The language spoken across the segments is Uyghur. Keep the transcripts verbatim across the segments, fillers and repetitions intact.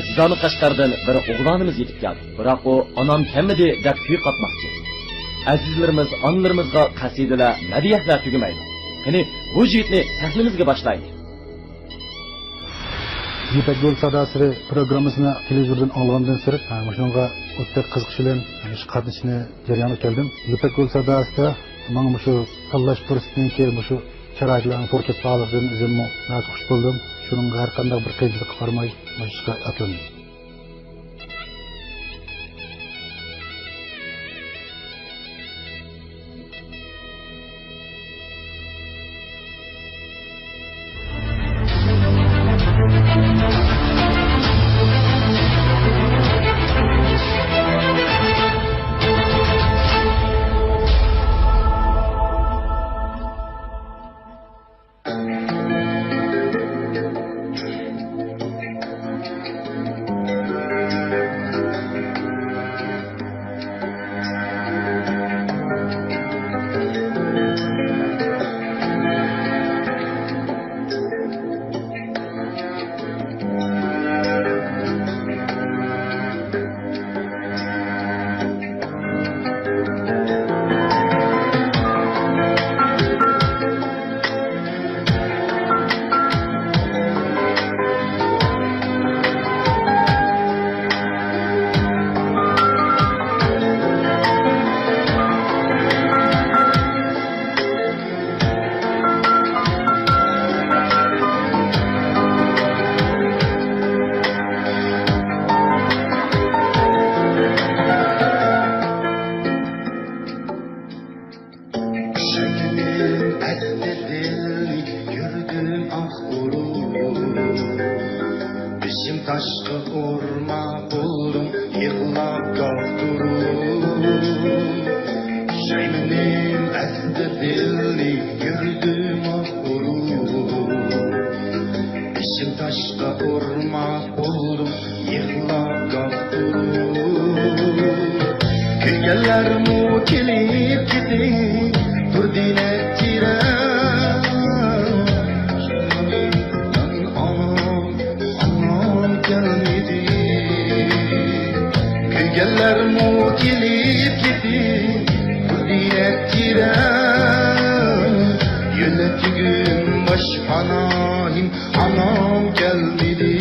جۇزامى قەشقەردىن بىر ئوغلانىمىز يېتىپ كەلدى. بىراق ئۇ «ئانام كەلمىدى» دەپ كۈي قاتماقچى. ئەزىزلىرىمىز ئانىلىرىمىزغا قەسىدىلەر، مەدھىيەلەر تۈگىمەيدۇ. قېنى، بۇ يىگىتنى سەھنىمىزگە باشلايلى. يىپەك يولى ساداسى پروگراممىسىنى تېلېۋىزوردىن ئاڭلىغاندىن سىرت، ھە، مۇشۇنىڭغا ئوتتەك قىزىقىش بىلەن، ھە، مۇشۇ قاتنىشىشنى جەريانغا كەلدىم. يىپەك يولى ساداسىدا ماڭا مۇشۇ تاللاش پۇرسىتىنىڭكى مۇشۇ شارائىتلارنىڭ توغرا كېلىپ قالغىنىدىن ئۆزۈممۇ ناھايىتى خۇش بولدۇم. شۇنىڭغا ھەر قانداق بىر قىيىنچىلىققا قارىماي، مۇشۇ ئىشقا ئاتلاندىم. ئىشەنگىنىم ئەسلى دىلنى كۆردۈم ئاھ ئۇرۇپ. بېشىم تاشقا ئۇرما بولدۇم، يىغلاپ گاھ تۇرۇپ. پۇشايمىنىم ئەسلى دىلنى كۆردۈم ئاھ ئۇرۇپ. بېشىم تاشقا ئۇرما بولدۇم، يىغلاپ گاھ تۇرۇپ. كۈلگەنلەرمۇ كېلىپ كېتىپ تۇردى نەچچىرەم. ئانام، ئانام كەلمىدى. كۈلگەنلەرمۇ كېلىپ كېتىپ تۇردى نەچچىرەم. يۆلەكچىگىم باش پاناھىم، ئانام كەلمىدى.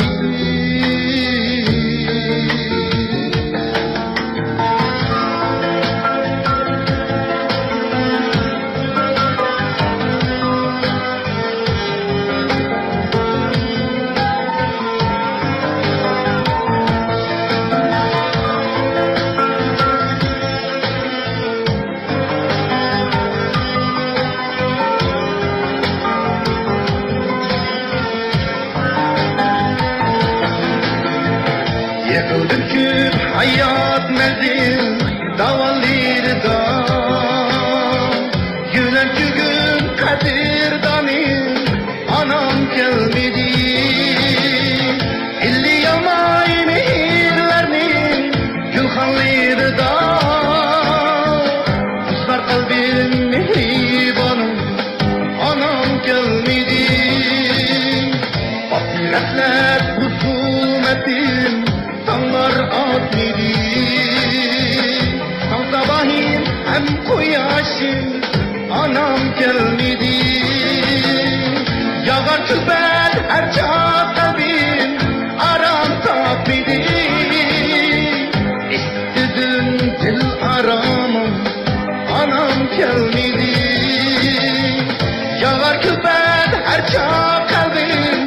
يىقىلدىم كۆپ ھايات مەنزىل داۋانلىرىدا. يۆلەكچىگىم قەدىردانىم، ئانام كەلمىدى. ئىللىيالماي مېھىرلەرنىڭ گۈلخانلىرىدا. قۇسار قەلبىم مېھرىبانىم، ئانام كەلمىدى. ئاپىرەتلەر خۇسۇمەتتىن تاڭلار ئاتمىدى. تاڭ ساباھىم ھەم قۇياشىم، ئانام كەلمىدى. ياغار كۈلپەت ھەر چاغ قەلبىم، ئارام تاپمىدى. ئىستىدىم دىل ئارامىم، ئانام كەلمىدى. ياغار كۈلپەت ھەر چاغ قەلبىم،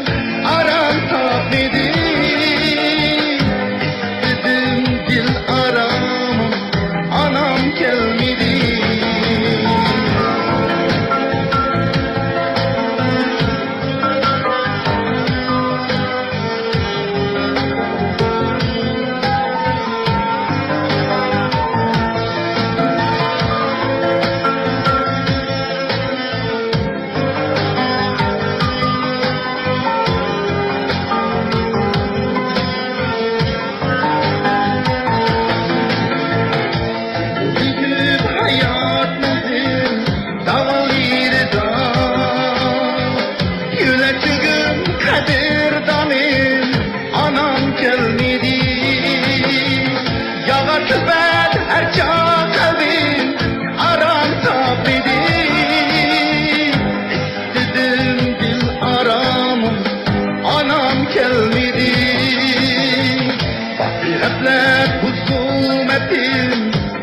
ئارام تاپمىدى. ئىستىدىم دىل ئارامىم، ئانام كەلمىدى. غەپلەت بۇزۇلمىدىم،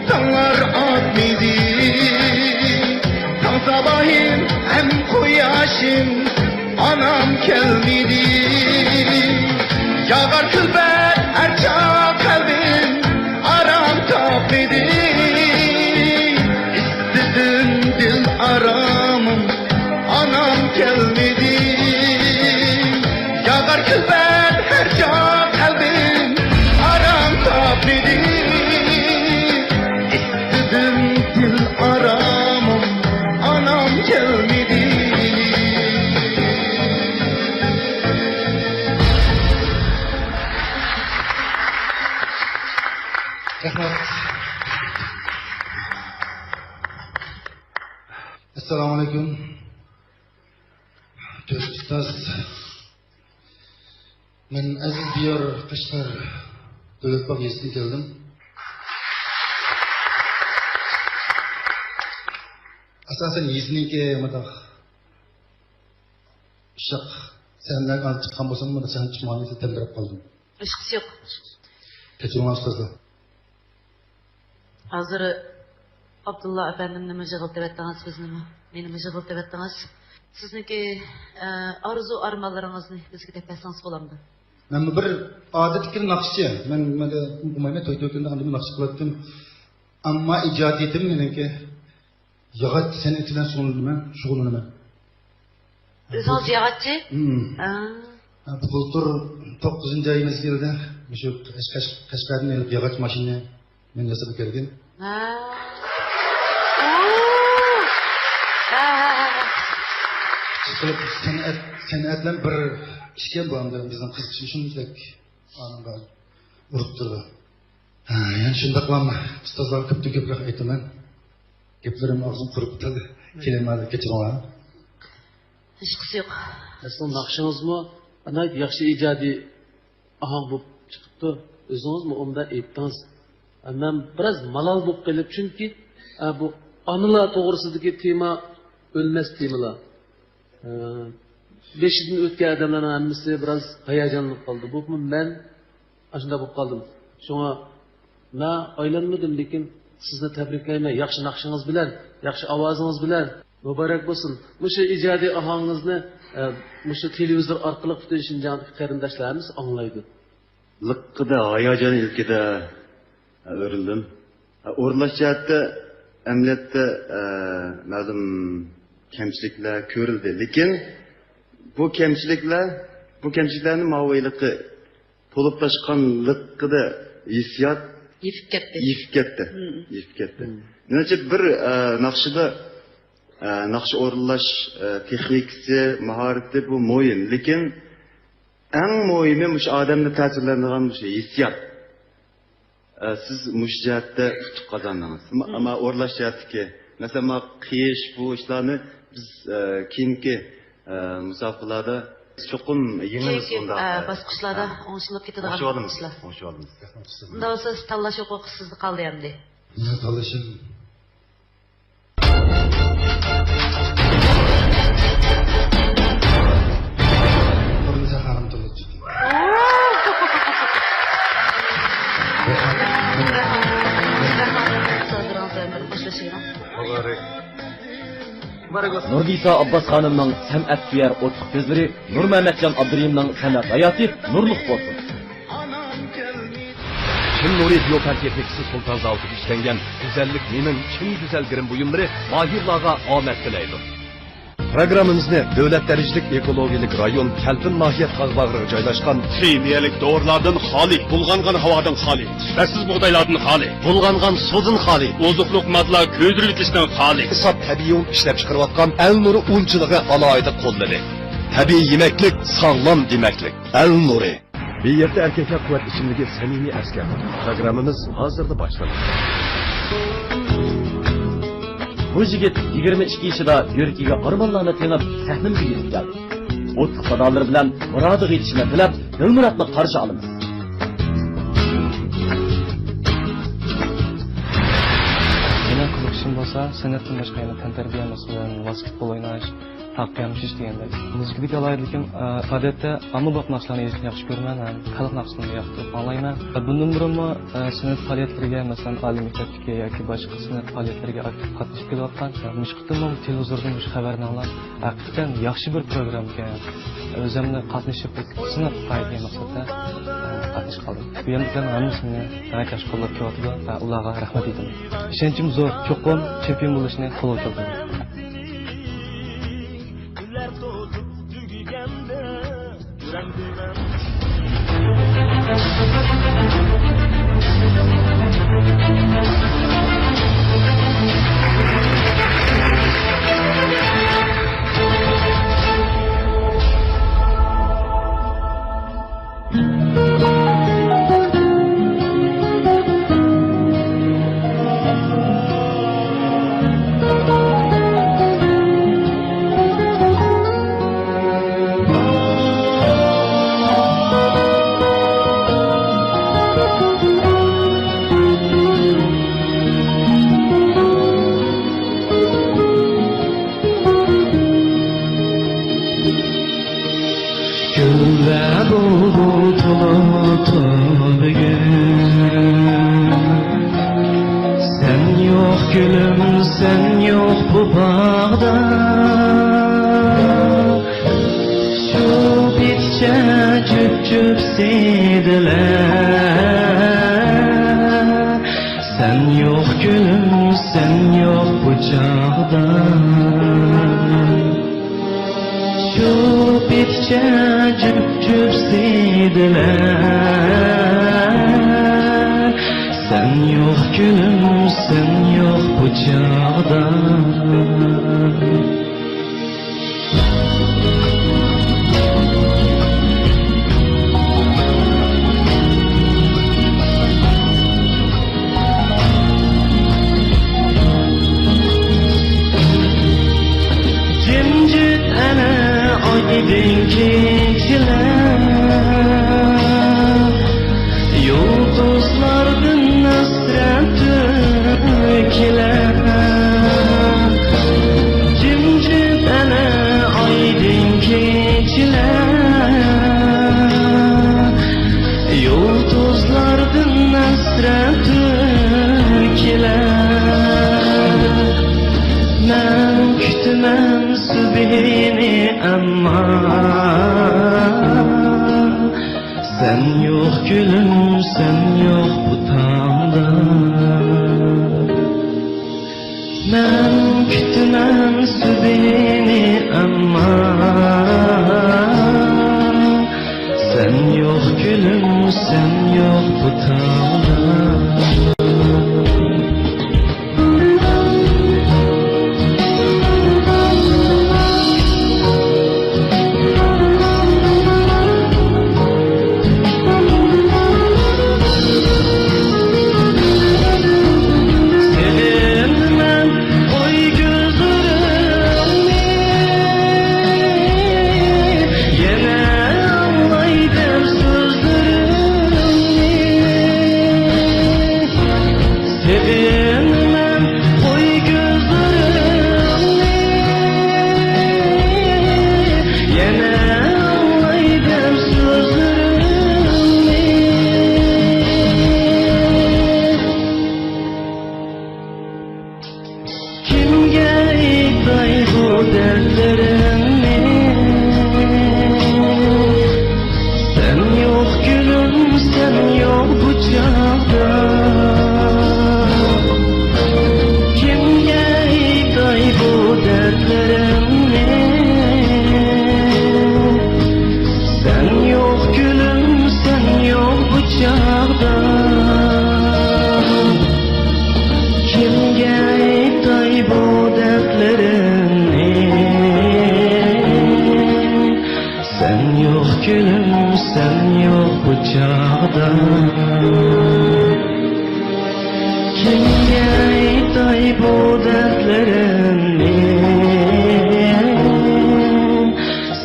تاڭلار ئاتمىدى. تاڭ ساباھىم ھەم قۇياشىم، ئانام كەلمىدى. ياغار كۈلپەت ھەر چاغ قەلبىم، ئارام تاپمىدى. ئىستىدىم دىل ئارامىم، ئانام كەلمىدى. ياغار كۈلپەت ھەر چاغ قەلبىم، ئارام تاپمىدى. ئىستىدىم دىل ئارامىم، ئانام كەلمىدى. رەھمەت. ئەسسالامۇئەلەيكۇم. تۆت ئۇستاز. مەن ئەزىز دىيار قەشقەر دۆلەتباغ يېزىسىدىن كەلدىم. ئاساسەن يېزىنىڭكى مۇنداق ئۇششاق سەھنىلەرگە ئاز چىققان بولسام، مۇنداق سەھنىگە چىقمىغان ئىكەن، تەمتىرەپ قالدىم. ھېچقىسى يوق. كەچۈرۈڭلار ئۇستازلار. ھازىر ئابدۇللا ئەپەندىمنىمۇ يىغلىتىۋەتتىڭىز، بىزنىمۇ، مېنىمۇ يىغلىتىۋەتتىڭىز. سىزنىڭكى، ئە، ئارزۇ ئارمانلىرىڭىزنى بىزگە دەپ بەرسىڭىز بولامدۇ؟ مەنمۇ بىر ئادەتتىكى ناخشىچى. مەن، مەن بولمايمەن، توي توي كۈندە ئاندىن ناخشا قىلاتتىم. ئەمما ئىجادىيىتىم مېنىڭكى ياغاچ سەنئىتى بىلەن شۇغۇللىنىمەن، شۇغۇللىنىمەن. ئۆزىڭىز ياغاچچى؟ مم. ھە. ھە، بۇ بۇلتۇر توققۇزىنچى ئاي مەزگىلىدە مۇشۇ قەش-، قەش-، قەشقەردىن ئېلىپ ياغاچ ماشىنىنى مەن ياساپ ئەكەلگەن. ھە. ئۇ. ھە، ھە، ھە، ھە. ئىشقىلىپ سەنئەت، سەنئەت بىلەن بىر ئىكەن بۇ، ئەمدى بىزنىڭ قىزىقىشىمىز شۇنچىلىك ئانىڭغا ئۇرۇپ تۇرىدۇ. ھە، يەنە شۇنداقلا ئۇستازلارغا كۆپتىن كۆپرەك ئېيتىمەن. گەپلىرىم ئاغزىم قۇرۇپ كەتتى. كېلىمەنلەر كەچۈرۈڭلار. ھېچقىسى يوق. ئەسلى ناخشىڭىزمۇ ناھايىتى ياخشى ئىجادىي ئاھاڭ بولۇپ چىقىپتۇ. ئۆزىڭىزمۇ ئۇنداق ئېيتتىڭىز. مەن بىراز مالال بولۇپ قېلىپ، چۈنكى، ئە، بۇ ئانىلار توغرىسىدىكى تېما ئۆلمەس تېمىلار. ئە، بېشىدىن ئۆتكەن ئادەملەرنىڭ ھەممىسى بىراز ھاياجانلىنىپ قالدى. بولۇپمۇ مەن ئاشۇنداق بولۇپ قالدىم. شۇڭا مەن ئايلانمىدىم، لېكىن سىزنى تەبرىكلەيمەن ياخشى ناخشىڭىز بىلەن، ياخشى ئاۋازىڭىز بىلەن. مۇبارەك بولسۇن. مۇشۇ ئىجادىي ئاھاڭىزنى، ئە، مۇشۇ تېلېۋىزور ئارقىلىق پۈتۈن شىنجاڭدىكى قېرىنداشلار ھەممىسى ئاڭلايدۇ. لىققىدە ھاياجان ئىلكىدە ئۆرۈلدۈم. ئورۇنلاش جەھەتتە ئەمەلىيەتتە، ئە، مەلۇم كەمچىلىكلەر كۆرۈلدى. لېكىن بۇ كەمچىلىكلەر، بۇ كەمچىلىكلەرنى ماۋۇ ھېلىقى تولۇپ تاشقان لىققىدە ھېسسىيات يېپىپ كەتتى. يېپىپ كەتتى. مم. يېپىپ كەتتى. مم. مېنىڭچە بىر، ئە، ناخشىدا، ئە، ناخشا ئورۇنلاش، ئە، تېخنىكىسى، ماھارىتى بۇ مۇھىم. لېكىن ئەڭ مۇھىمى مۇشۇ ئادەمنى تەسىرلەندۈرىدىغان مۇشۇ ھېسسىيات. ئە، سىز مۇشۇ جەھەتتە ئۇتۇق قازاندىڭىز. ئەمما، مم. ئەمما ئورۇنلاش جەھەتتىكى، مەسىلەن، ما قىيىش، بۇ ئىشلارنى بىز، ئە، كېيىنكى، ئە، مۇسابىقىلاردا چوقۇم يېڭىمىز. كېيىنكى، ئۇنداق، ئە، ئە، باسقۇچلاردا ئە، ئوڭشىلىپ كېتىدىغان ئوڭشىۋالىمىز، ئىشلار. ئوڭشىۋالىمىز. ئۇنداق بولسا، تاللاش ھوقۇقى سىزدە قالدى ئەمدى. مېنىڭ تاللىشىم. نۇردىسا ئابباس خانىمنىڭ سەنئەت سۆيەر ئوتلۇق كۆزلىرى، نۇرمەمەتجان ئابدۇرېھىمنىڭ سەنئەت ھاياتى نۇرلۇق بولسۇن. چىن نۇرى گېئوپارتىيە تېخنىكىسى سۇلتان زاۋۇتىدا ئىشلەنگەن گۈزەللىك مېنىڭ چىن گۈزەل گىرىم بۇيۇملىرى ماھىرلارغا ئامەت تىلەيدۇ. پروگراممىمىزنى دۆلەت دەرىجىلىك ئېكولوگىيەلىك رايون كەلپىن ناھىيە تاغ باغرىغا جايلاشقان خىمىيەلىك دورىلاردىن خالىي، بۇلغانغان ھاۋادىن خالىي، سۈپەتسىز بۇغدايلاردىن خالىي، بۇلغانغان سۇدىن خالىي، ئوزۇقلۇق ماددىلار كۆيدۈرۈلگۈچىسىدىن خالىي، ساپ تەبىئىي ئۇن ئىشلەپچىقىرىۋاتقان ئەل نۇرى ئۇنچىلىقى ئالاھىدە قوللىدى. تەبىئىي يېمەكلىك، ساغلام دېمەكلىك. ئەل نۇرى. بىر يەردە ئەركەكلەر قۇۋۋەت ئىچىملىكى سەمىمىي ئەسكەر. پروگراممىمىز ھازىرلا باشلىنىدۇ. بۇ يىگىت يىگىرمە ئىككى يېشىدا يۈرىكىگە ئارمانلارنى تېڭىپ، سەھنىمىزگە يېتىپ كەلدى. ئوتلۇق سادالىرى بىلەن مۇرادىغا يېتىشىنى تىلەپ، دىلمۇراتنى قارشى ئالىمىز. مېنىڭ قىزىقىشىم بولسا، سەنئەتتىن باشقا يەنە تەنتەربىيە، مەسىلەن، ۋاسكېتبول ئويناش، تاقىيالىشىش دېگەندەك. مۇزىكىدىكى ئالاھىدىلىكىم، ئە، ئادەتتە ئاممىباب ناخشىلارنى ئېيتىشنى ياخشى كۆرىمەن ھەم خەلق ناخشىسىنى ياقتۇرۇپ ئاڭلايمەن. ئە، بۇندىن بۇرۇنمۇ، ئە، سىنىپ پائالىيەتلىرىگە، مەسىلەن، ئالىي مەكتەپتىكى ياكى باشقا سىنىپ پائالىيەتلىرىگە ئاكتىپ قاتنىشىپ كېلىۋاتقان. ئە، مۇشۇ قېتىممۇ تېلېۋىزوردىن مۇشۇ خەۋەرنى ئاڭلاپ، ھەقىقەتەن ياخشى بىر پروگراممىكەن. ئۆزۈمنى قاتنىشىپ سىناپ باقاي دېگەن مەقسەتتە، ئە، قاتنىشىپ قالدىم. بۇ يەردىكىلەرنىڭ ھەممىسىنى دېمەك ياخشى قوللاپ كېلىۋاتىدۇ ۋە ئۇلارغا رەھمەت ئېيتىمەن. ئىشەنچىم زور، چوقۇم چېمپىيون بولۇشنى قولغا كەلتۈرىمەن. كۈنلەر توزۇپ تۈگىگەندە يۈرەمدىمەن. گۈل ۋە بۇلبۇل تولۇپتۇ بۈگۈن. سەن يوق گۈلۈم، سەن يوق بۇ باغدا. شۇ پېتىچە جۈپ-جۈپ سىيدىلەر. سەن يوق گۈلۈم، سەن يوق بۇ چاغدا. شۇ پېتىچە جۈپ-جۈپ سىيدىلەر. سەن يوق گۈلۈم، سەن يوق بۇ چاغدا. جىمجىت ئەنە ئايدىڭ كېچىلەر، يۇلتۇزلاردىن ھەسرەت تۆكۈلەر. جىمجىت ئەنە ئايدىڭ كېچىلەر، يۇلتۇزلاردىن ھەسرەت تۆكۈلەر. مەن كۈتىمەن سۈبھىنى ئەمما، سەن يوق گۈلۈم، سەن يوق بۇ تاڭدا. مەن كۈتىمەن سۈبھىنى ئەمما، سەن يوق گۈلۈم، سەن يوق بۇ تاڭدا. سېغىنىمەن قوي كۆزلىرىڭنى، يەنە ئاڭلاي دەم سۆزلىرىڭنى. سېغىنىمەن قوي كۆزلىرىڭنى، يەنە ئاڭلاي دەم سۆزلىرىڭنى. كىمگە ئېيتاي بۇ دەردلىرىمنى؟ سەن يوق گۈلۈم، سەن يوق بۇ چاغدا. كىمگە ئېيتاي بۇ دەردلىرىمنى؟ سەن يوق گۈلۈم، سەن يوق بۇ چاغدا. كىمگە ئېيتاي بۇ دەردلىرىمنى؟ سەن يوق گۈلۈم، سەن يوق بۇ چاغدا. كىمگە ئېيتاي بۇ دەردلىرىمنى؟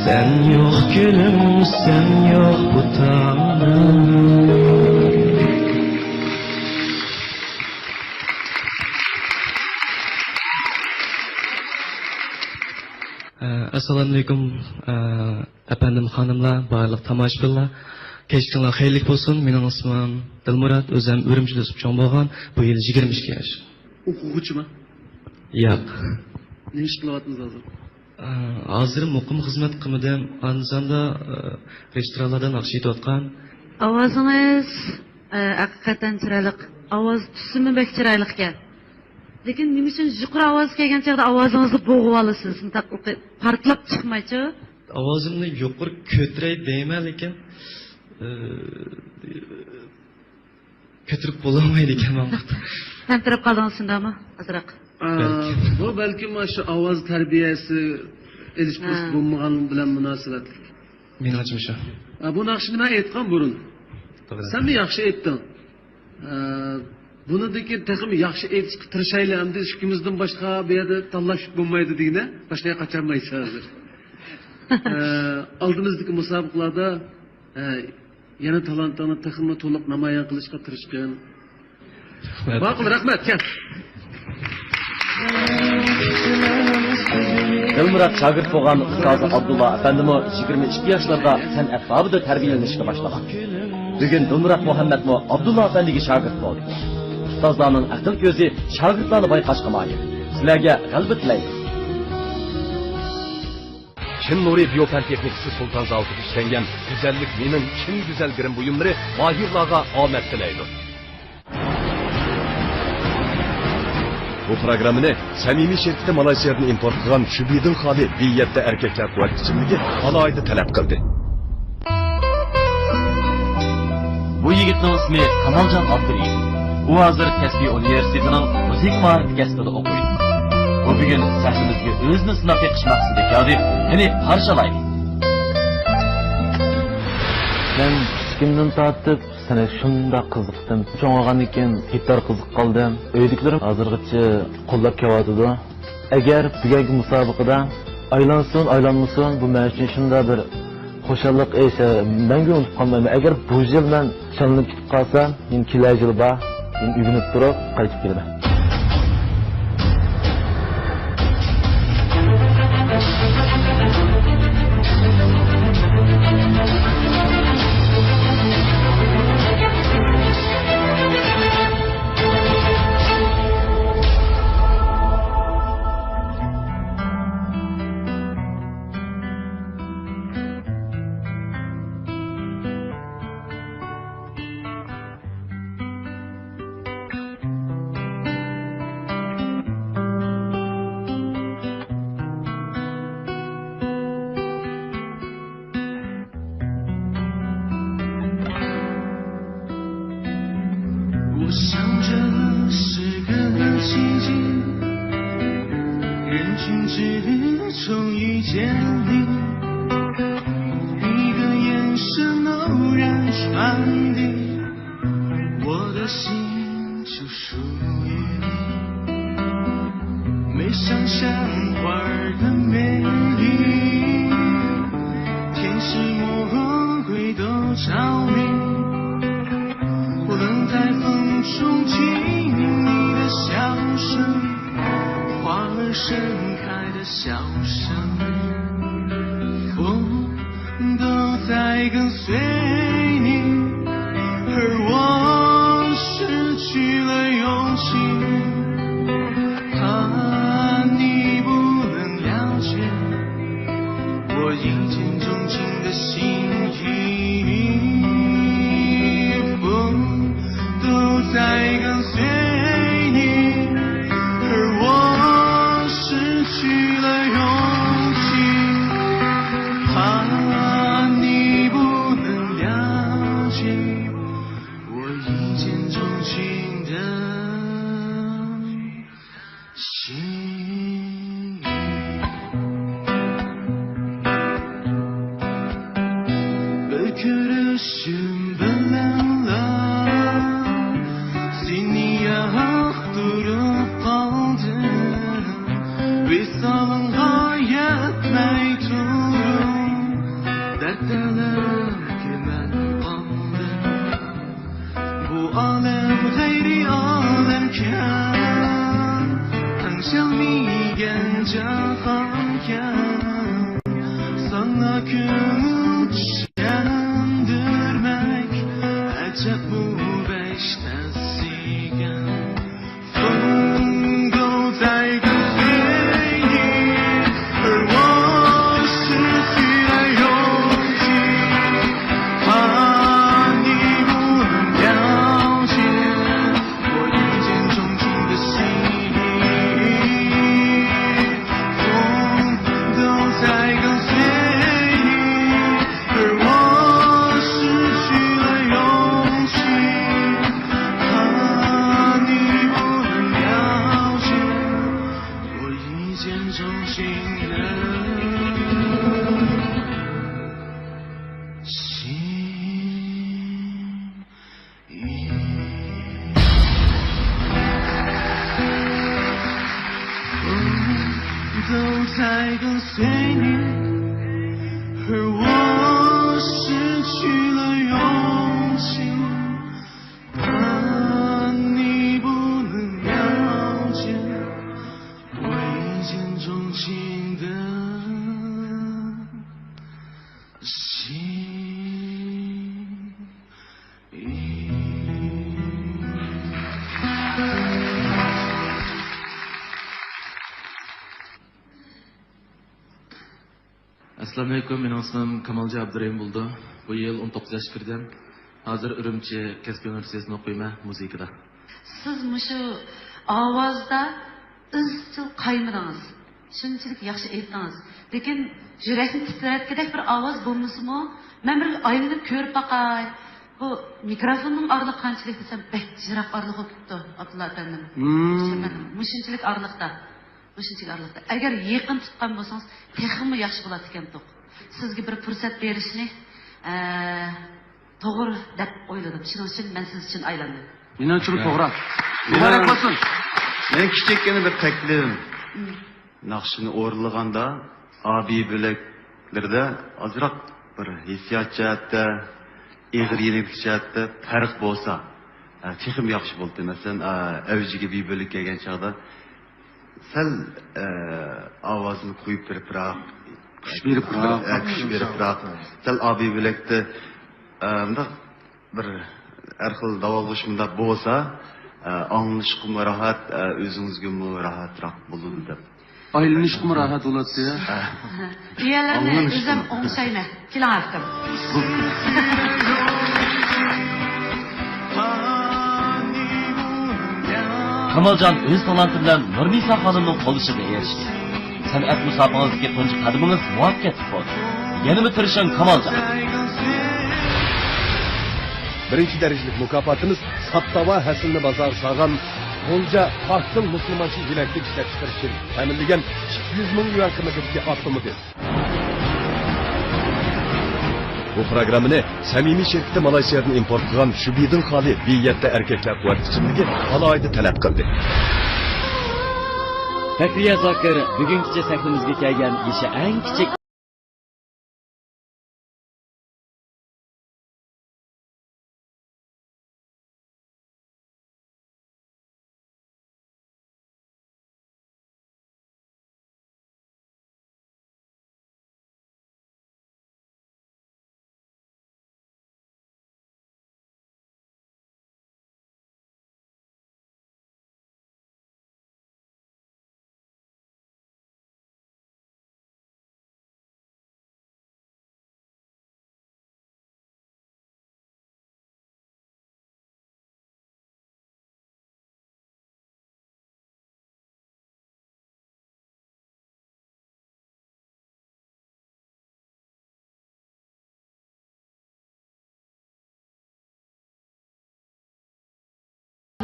سەن يوق گۈلۈم، سەن يوق بۇ تاڭدا. ئە، ئەسسالامۇئەلەيكۇم، ئە، ئەپەندىم، خانىملار، بارلىق تاماشىبىنلار. كەچلىكىڭلار خەيرلىك بولسۇن. مېنىڭ ئىسمىم دىلمۇرات، ئۆزۈم ئۈرۈمچىدە ئۆسۈپ چوڭ بولغان. بۇ يىل يىگىرمە ئىككى ياش. ئوقۇغۇچىما؟ ياق. نېمە ئىش قىلىۋاتىمىز ھازىر؟ ئە، ھازىر مۇقىم خىزمەت قىلمىدىم. ئاندىساندا، ئە، رېستورانلاردا ناخشا ئېيتىۋاتقان. ئاۋازىڭىز، ئە، ھەقىقەتەن چىرايلىق. ئاۋاز تۈسىمۇ بەك چىرايلىقكەن. لېكىن نېمە ئۈچۈن يۇقىرى ئاۋاز كەلگەن چاغدا ئاۋازىڭىزنى بوغۇۋالىسىز؟ شۇنداق پارتلاپ چىقمايچۇ؟ ئاۋازىمنى يۇقىرى كۆتۈرەي دەيمەن، لېكىن، ئى، كۆتۈرۈپ بولالمايدىكەنمەن. تەمتىرەپ قالدىڭىز شۇنداقمۇ؟ ئازراق. ئا، بەلكىم. بۇ بەلكىم شۇ ئاۋاز تەربىيەسى ئېلىش ھە. پۇرسىتى بولمىغان بىلەن مۇناسىۋەتلىك. مېنىڭچە شۇ. ئا، بۇ ناخشىنى مەن ئېيتقان بۇرۇن. توغرا. سەنمۇ ياخشى ئېيتتىڭ. ئا، بۇنىڭدىن كېيىن تېخىمۇ ياخشى ئېيتىشقا تىرىشايلى، ئەمدى ئىككىمىزدىن باشقا بۇ يەردە تاللاش بولمايدۇ دېگىنە، باشقا يەرگە قاچالمايسىز ھازىر. ئا، ئالدىمىزدىكى مۇسابىقىلاردا، ئا، يەنە تالانتىڭنى تېخىمۇ تولۇق نامايان قىلىشقا تىرىشقىن. ماقۇل، رەھمەت، كەل. دىلمۇرات شاگىرت بولغان ئۇستازى ئابدۇللا ئەپەندىمۇ يىگىرمە ئىككى ياشلىرىدا سەنئەت بابىدا تەربىيەلىنىشكە باشلىغان. بۈگۈن دىلمۇرات مۇھەممەتمۇ ئابدۇللا ئەپەندىگە شاگىرت بولدى. ئۇستازلارنىڭ ئەقىل كۆزى شاگىرتلارنى بايقاشقا ماھىر. سىلەرگە غەلىبە تىلەيمىز. چىن نۇرى بىيو پەن تېخنىكىسى سۇلتان زاۋۇتىدا ئىشلەنگەن گۈزەللىك مېنىڭ چىن گۈزەل گىرىم بۇيۇملىرى ماھىرلارغا ئامەت تىلەيدۇ. بۇ پروگراممىنى سەمىمىي شىركىتى مالايسىيادىن ئىمپورت قىلغان شۈبھىدىن خالىي بى يەتتە ئەركەكلەر قۇۋۋەت ئىچىملىكى ئالاھىدە تەلەپ قىلدى. بۇ يىگىتنىڭ ئىسمى كامالجان ئابدۇرېھىم. ئۇ ھازىر كەسپىي ئۇنىۋېرسىتېتىنىڭ مۇزىكا مائارىپى كەسپىدە ئوقۇيدۇ. ئۇ بۈگۈن سەھنىمىزگە ئۆزىنى سىناپ بېقىش مەقسىتىدە كەلدى. قېنى، قارشى ئالايلى. مەن كىچىكىمدىن تارتىپ سەنئەتكە شۇنداق قىزىقتىم. چوڭ بولغاندىن كېيىن گىتار قىزىقىپ قالدىم. ئۆيدىكىلىرىم ھازىرغىچە قوللاپ كېلىۋاتىدۇ. ئەگەر بۈگۈنكى مۇسابىقىدە ئايلانسۇن، ئايلانمىسۇن، بۇ مەن ئۈچۈن شۇنداق بىر خۇشاللىق ئېشى، مەڭگۈ ئۇنتۇپ قالمايمەن. ئەگەر بۇ يىل مەن چالىنىپ كېتىپ قالسام، يەنە كېلەر يىلى بار، يەنە ئۆگىنىپ تۇرۇپ قايتىپ كېلىمەن. ئەسسالامۇئەلەيكۇم، مېنىڭ ئىسمىم كامالجان ئابدۇرېھىم بولىدۇ. بۇ يىل ئون توققۇز ياشقا كىردىم. ھازىر ئۈرۈمچى كەسپىي ئۇنىۋېرسىتېتىنى ئوقۇيمەن، مۇزىكىدا. سىز مۇشۇ ئاۋازدا ئىزچىل قايمىدىڭىز. شۇنچىلىك ياخشى ئېيتتىڭىز. لېكىن يۈرەكنى تىترەتكۈدەك بىر ئاۋاز بولمىسىمۇ، مەن بىر ئايلىنىپ كۆرۈپ باقاي. بۇ مىكروفوننىڭ ئارىلىقى قانچىلىك دېسەم، بەك يىراق ئارىلىق بولۇپ كېتىپتۇ، ئابدۇللا ئەپەندىم. مم. ئەپەندىم، مۇشۇنچىلىك ئارىلىقتا. مۇشۇنچىلىك ئارىلىقتا. ئەگەر يېقىن تۇتقان بولسىڭىز، تېخىمۇ ياخشى بولاتتىكەنتۇق. سىزگە بىر پۇرسەت بېرىشنى، ئە، توغرا دەپ ئويلىدىم. شۇنىڭ ئۈچۈن مەن سىز ئۈچۈن ئايلاندىم. مېنىڭ ئۈچۈن توغرا. مۇبارەك بولسۇن. مېنىڭ كىچىككىنە بىر تەكلىپىم. مم. ناخشىنى ئورۇنلىغاندا، ئابىي بۆلەكلىرىدە ئازراق بىر ھېسسىيات جەھەتتە، ئېغىر يېنىكلىك جەھەتتە پەرق بولسا، ئە، تېخىمۇ ياخشى بولاتتى. مەسىلەن، ئە، ئەۋجىگە بى بۆلەك كەلگەن چاغدا سەل، ئە، ئاۋازنى قويۇپ بېرىپراق، كۈچ بېرىپراق. ئە، كۈچ بېرىپراق. سەل ئابىي بۆلەكتە، ئە، مۇنداق بىر ھەر خىل داۋالغۇش مۇنداق بولسا، ئە، ئاڭلىنىشقىمۇ راھەت، ئە، ئۆزىڭىزگىمۇ راھەتراق بولىدۇ دەپ. ئايلىنىشقىمۇ راھەت بولاتتى. ئە. بۇ يەرلەرنى ئاڭلىنىشقىمۇ. ئۆزۈم ئوڭشايمەن. كېلىڭ، ئاكام. كامالجان ئۆز تالانتى بىلەن نۇرنىسا خانىمنىڭ قوللىشىغا ئېرىشكەن. سەنئەت مۇسابىقىڭىزدىكى تۇنجى قەدىمىڭىز مۇۋەپپەقىيەتلىك بولدى. يەنىمۇ تىرىشىڭ، كامالجان! بىرىنچى دەرىجىلىك مۇكاپاتىمىز ساپتاۋا ھەسىلىنى بازارغا سالغان غۇلجا پاكسىل مۇسۇلمانچە يېلەكتە ئىشلەپچىقىرىش شىركىتى تەمىنلىگەن ئىككى يۈز مىڭ يۈەن قىممىتىدىكى ئاپتوموبىل. بۇ پروگراممىنى سەمىمىي شىركىتى مالايسىيادىن ئىمپورت قىلغان شۈبىدىن خالىي بى يەتتە ئەركەكلەر قۇۋۋەت ئىچىملىكى ئالاھىدە تەلەپ قىلدى. فەخرىيە زاكىر بۈگۈنكىچە سەھنىمىزگە كەلگەن يېشى ئەڭ كىچىك.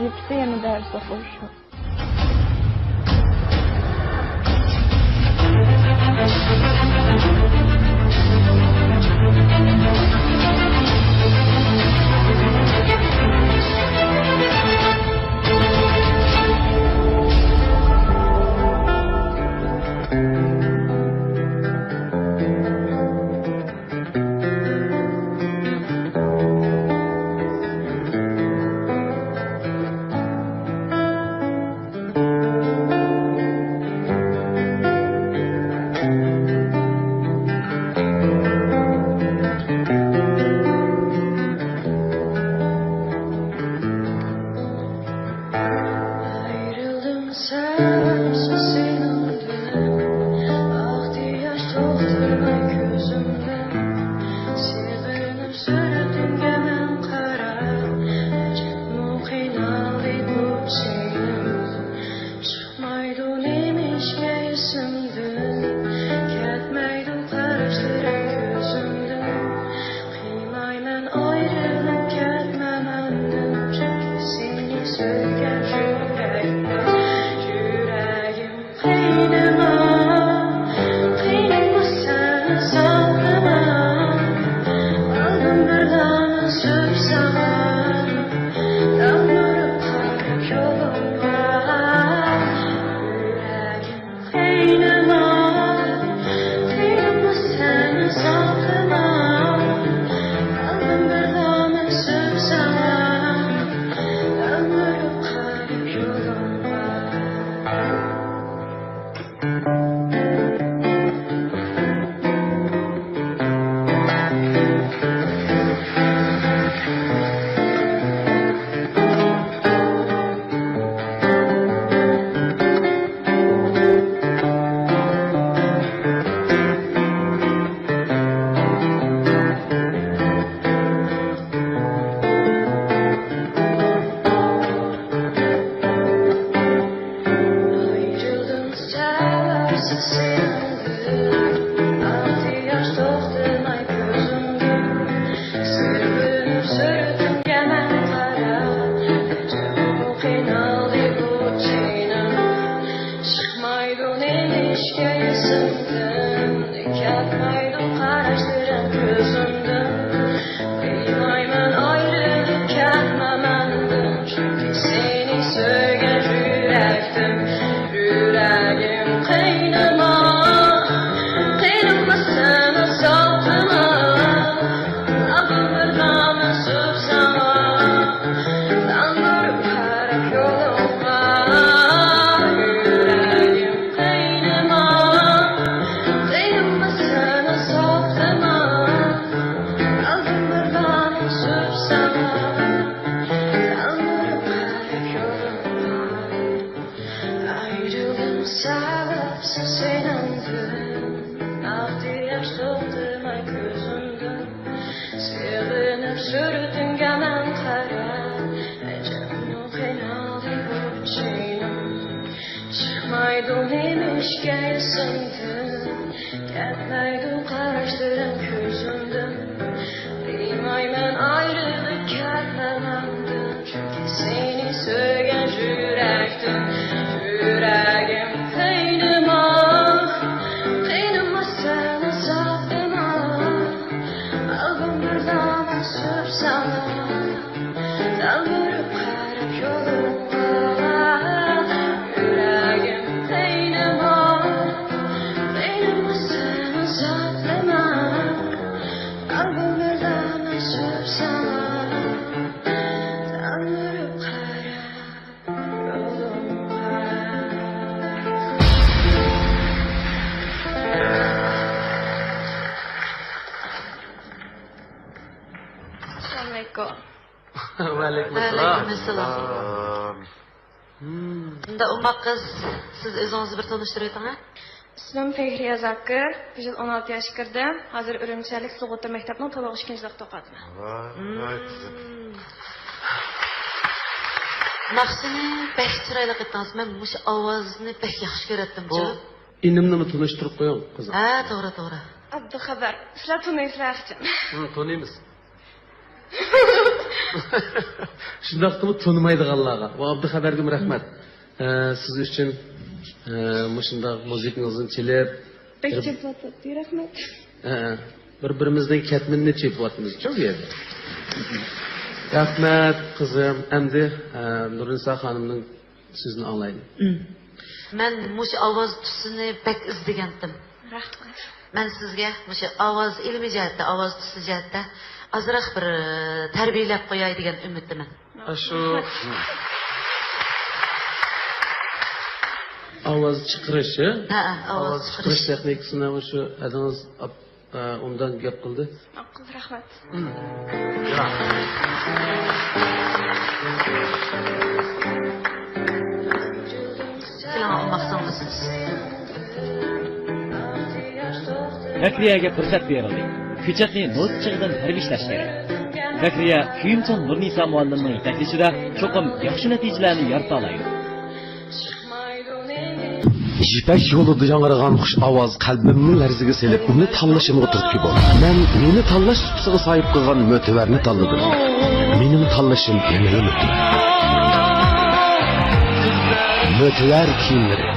ۋەزىپىسى يەنە دەرس ئوقۇش. ئايرىلدىم سەۋەبسىز سېنىڭدىن، ئاقتى ياش توختىماي كۆزۈمدىن. سېغىنىپ سۈرىتىڭگە مەن قاراپ، ئەجەبمۇ قىينالدى بۇ سېنىڭدىن. چىقمايدۇ نېمىشقا ئېسىمدىن، كەتمەيدۇ قاراشلىرىڭ كۆزۈمدىن. قىيمايمەن ئايرىلىپ كەتمە مەندىن، چۈنكى سېنى سۆيگەن يۈرەكتە، يۈرەكتە. قىينىما، قىينىما سەن ساقلىما، ئالدىم بىر دامان سۆز ساڭا، تەلمۈرۈپ قارا يولۇڭغا. يۈرەكىم قىينىما، قىينىما سەن ساقلىما، ئالدىم بىر دامان سۆز ساڭا، تەلمۈرۈپ قارا يولۇڭغا. ئايرىلمايدۇ قاراشلىرىڭ كۆزۈمدىن. بىلمەيمەن ئايرىلىپ كەتمە مەندىن. چۈنكى سېنى سۆيگەن يۈرەكتىن، يۈرەگىم قىينىما، قىينىما سېنى ساقلىما. ئالدىم بىر نامە سۆز ساڭا، تەلمۈرۈپ قاراپ يولۇڭغا. يۈرەگىم قىينىما، قىينىما سېنى ساقلىما. ئالدىم بىر نامە سۆز ساڭا، تەلمۈرۈپ قاراپ يولۇڭغا. ئايرىلدىم سەۋەبسىز سېنىڭدىن، ئاقتى ياش توختىماي كۆزۈمدىن. سېغىنىپ سۈرىتىڭگە مەن قاراپ، ئەجەبمۇ قىينالدىم بۇ جېنىم. چىقمايدۇ نېمىشقا ئېسىمدىن، كەتمەيدۇ قاراشلىرىڭ كۆزۈمدىن. بىلمەيمەن ئايرىلىپ كەتمە مەندىن، چۈنكى سېنى سۆيگەن يۈرەكتىن. يۈرەگىم قىينىما، قىينىما سېنى ساقلىما. ئالدىم بىر نامە سۆز ساڭا، تەلمۈرۈپ قاراپ يولۇڭغا. يۈرەگىم قىينىما، قىينىما سېنى ساقلىما. ئالدىم بىر نامە سۆز ساڭا، تەلمۈرۈپ قاراپ يولۇڭغا. ئەسسالامۇئەلەيكۇم. ۋەئەلەيكۇم ئەسسالام. ۋەئەلەيكۇم ئەسسالام. مۇنداق ئوماق قىز، سىز ئۆزىڭىزنى بىر تونۇشتۇرۇۋېتىڭ ھە. ئىسمىم فەھرىيە زاكىر، بۇ يىل ئون ئالتە ياشقا كىردىم. ھازىر ئۈرۈمچى شەھەرلىك سۇغۇرتا مەكتەپنىڭ تولۇق ئىككىنچى يىللىقتا ئوقۇۋاتىمەن. ۋاي، ۋاي قىزىم. ناخشىنى بەك چىرايلىق ئېيتتىڭىز. مەن مۇشۇ ئاۋازنى بەك ياخشى كۆرەتتىمچۇ. بۇ ئىنىمنىمۇ تونۇشتۇرۇپ قويۇڭ، قىزىم. ھە، توغرا، توغرا. ئابدۇخەۋەر، سىلەر تونۇيسىلەر ئەخچان. ھە، تونۇيمىز. شۇنداقتىمۇ تونۇمايدىغانلارغا. ۋە ئابدۇخەۋەرگىمۇ رەھمەت. ئە، سىز ئۈچۈن، ئە، مۇشۇنداق مۇزىكىڭىزنى چېلىپ، بەك بىر چېپىۋاتاتتى، رەھمەت. ئە، بىر-بىرىمىزنىڭ كەتمىنىنى چېپىۋاتىمىزچۇ بۇ يەردە. رەھمەت، قىزىم. ئەمدى، ئە، نۇرنىسا خانىمنىڭ سۆزىنى ئاڭلايلى. مم. مەن مۇشۇ ئاۋاز تۈسىنى بەك ئىزدىگەنتىم. رەھمەت. مەن سىزگە مۇشۇ ئاۋاز ئىلمىي جەھەتتە، ئاۋاز تۈسى جەھەتتە ئازراق بىر، ئە، تەربىيەلەپ قوياي دېگەن ئۈمىدتىمەن. ئاشۇ ئاۋاز چىقىرىش، ھە؟ ھە، ھە، ئاۋاز ئاۋاز چىقىرىش. چىقىرىش تېخنىكىسىنى مۇشۇ ئەدىڭىز ئاپ-، ئە، ئوبدان گەپ قىلدى. ماقۇل، رەھمەت. سىلەڭ ئالماقسىڭىز. بەكرىيەگە پۇرسەت بېرىلدى. كۆچەتنى نوتا چېغىدىن ھەربىي ئىشلەش كېرەك. بەكرىيە كۆيۈمچان نۇرنىسا مۇئەللىمنىڭ يېتەكلىشىدە چوقۇم ياخشى نەتىجىلەرنى يارىتالايدۇ. يىپەك يولىدا ياڭرىغان خۇش ئاۋاز قەلبىمنى لەرزىگە سېلىپ، ئۇنى تاللىشىمغا تۈرتكە بولدى. مەن مېنى تاللاش سۇپىسىغا ساھىب قىلغان مۆتىۋەرنى تاللىدىم. مېنىڭ تاللىشىم مېنىڭ مۆتىۋەر. مۆتىۋەر كىيىملىرى.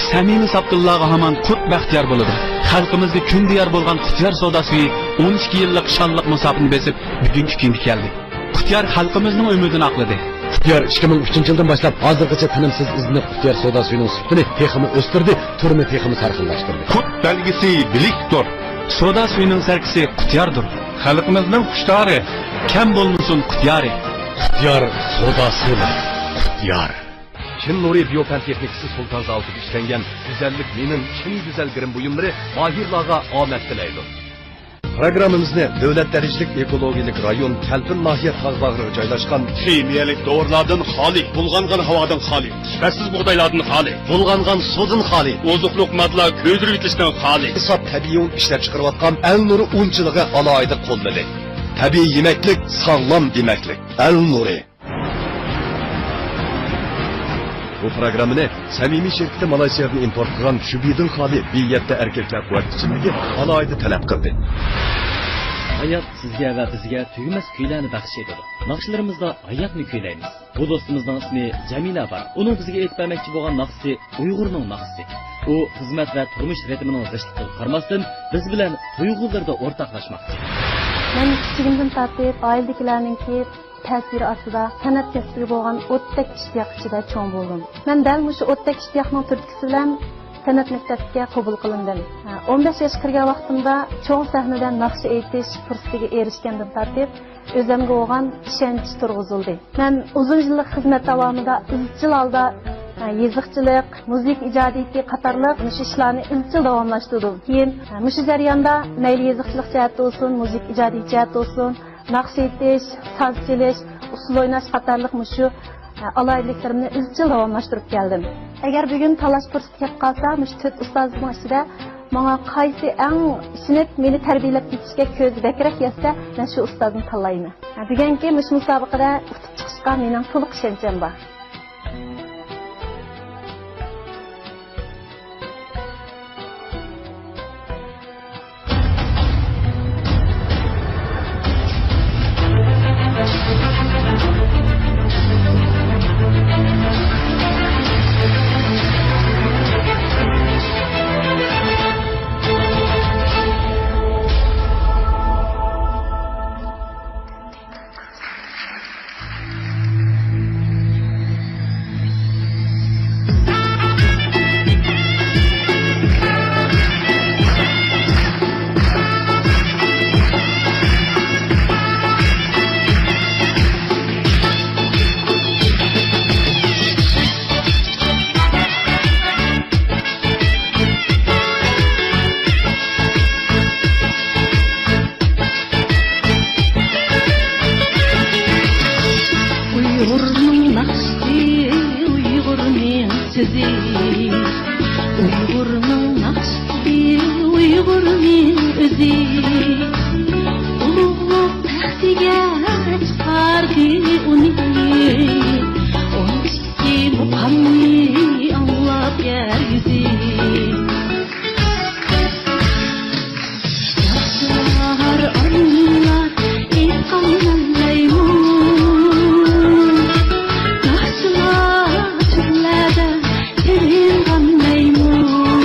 سەمىمىي ساپتىللارغا ھامان قۇت بەختىيار بولىدۇ. خەلقىمىزگە كۈندە يار بولغان قۇتيار سودا سۈيى ئون ئىككى يىللىق شانلىق مۇساپىنى بېسىپ، بۈگۈنكى كۈنگە كەلدى. قۇتيار خەلقىمىزنىڭ ئۈمىدىنى ئاقلىدى. قۇتيار ئىككى مىڭ ئۈچىنچى يىلدىن باشلاپ ھازىرغىچە تىنىمسىز ئىزدىنىپ، قۇتيار سودا سۈيىنىڭ سۈپىتىنى تېخىمۇ ئۆستۈردى، تۈرىمۇ تېخىمۇ سەرخىللاشتۇردى. قۇت بەلگىسى بىلىكتۇر. سودا سۈيىنىڭ سەركىسى قۇتياردۇر. خەلقىمىزنىڭ خۇشتارى، كەم بولمىسۇن قۇتيارى. قۇتيار سودا سۈيلىرى. قۇتيار. چىن نۇرى بىيو پەن تېخنىكىسى سۇلتان زاۋۇتىدا ئىشلەنگەن گۈزەللىك مېنىڭ چىن گۈزەل گىرىم بۇيۇملىرى ماھىرلارغا ئامەت تىلەيدۇ. پروگراممىمىزنى دۆلەت دەرىجىلىك ئېكولوگىيەلىك رايون كەلپىن ناھىيە تاغ باغرىغا جايلاشقان، خىمىيەلىك دورىلاردىن خالىي، بۇلغانغان ھاۋادىن خالىي، سۈپەتسىز بۇغدايلاردىن خالىي، بۇلغانغان سۇدىن خالىي، ئوزۇقلۇق ماددىلار كۆيدۈرۈۋېتىشتىن خالىي، ساپ تەبىئىي ئۇن ئىشلەپچىقىرىۋاتقان ئەل نۇرى ئۇنچىلىقى ئالاھىدە قوللىدى. تەبىئىي يېمەكلىك، ساغلام دېمەكلىك. ئەل نۇرى. بۇ پروگراممىنى سەمىمىي شىركىتى مالايسىيادىن ئىمپورت قىلغان شۈبھىدىن خالىي بى يەتتە ئەركەكلەر قۇۋۋەت ئىچىملىكى ئالاھىدە تەلەپ قىلدى. ھايات سىزگە ۋە بىزگە تۈگىمەس كۈيلەرنى بەخش ئېتىدۇ. ناخشىلىرىمىزدا ھاياتنى كۈيلەيمىز. بۇ دوستىمىزنىڭ ئىسمى جەمىلە بار. ئۇنىڭ بىزگە ئېيتىپ بەرمەكچى بولغان ناخشىسى ئۇيغۇرنىڭ ناخشىسى. ئۇ خىزمەت ۋە تۇرمۇش رىتىمىنىڭ زىچلىقىغا قارىماستىن، بىز بىلەن تۇيغۇلىرىدا ئورتاقلاشماقچى. مەن كىچىكىمدىن تارتىپ ئائىلىدىكىلەرنىڭكى تەسىرى ئاستىدا سەنئەت كەسپىگە بولغان ئوتتەك ئىشتىياق ئىچىدە چوڭ بولدۇم. مەن دەل مۇشۇ ئوتتەك ئىشتىياقنىڭ تۈرتكىسى بىلەن سەنئەت مەكتەپكە قوبۇل قىلىندىم. ئون بەش ياشقا كىرگەن ۋاقتىمدا چوڭ سەھنىدە ناخشا ئېيتىش پۇرسىتىگە ئېرىشكەندىن تارتىپ، ئۆزۈمگە بولغان ئىشەنچ تۇرغۇزۇلدى. مەن ئۇزۇن يىللىق خىزمەت داۋامىدا ئىزچىل ھالدا، ھە، يېزىقچىلىق، مۇزىكا ئىجادىيىتى قاتارلىق مۇشۇ ئىشلارنى ئىزچىل داۋاملاشتۇردۇم. كېيىن، ھە، مۇشۇ جەرياندا مەيلى يېزىقچىلىق جەھەتتە بولسۇن، مۇزىكا ئىجادىيىتى جەھەتتە بولسۇن، ناخشا ئېيتىش، ساز چېلىش، ئۇسسۇل ئويناش قاتارلىق مۇشۇ، ھە، ئالاھىدىلىكلىرىمنى ئىزچىل داۋاملاشتۇرۇپ كەلدىم. ئەگەر بۈگۈن تاللاش پۇرسىتى كەپ قالسا، مۇشۇ تۆت ئۇستازىمنىڭ ئىچىدە ماڭا قايسى ئەڭ ئىشىنىپ، مېنى تەربىيەلەپ كېتىشكە كۆزى بەكرەك يەتسە، مەن شۇ ئۇستازنى تاللايمەن. بۈگۈنكى مۇشۇ مۇسابىقىدە ئۇتۇپ چىقىشقا مېنىڭ تولۇق ئىشەنچىم بار. ئۇيغۇرنىڭ ناخشىسى، ئۇيغۇرنىڭ سۆزى، ئۇيغۇرنىڭ ناخشىسى، ئۇيغۇرنىڭ ئۆزى. ئۇلۇغلۇق تەختىگە چىقاردى ئۇنى، ئون ئىككى مۇقامنى ئاڭلاپ يەر يۈزى. ياشلار، ئانىلار ئېيتقان مەيمۇن، ياشلار تۈرلەردە تېرىلغان مەيمۇن.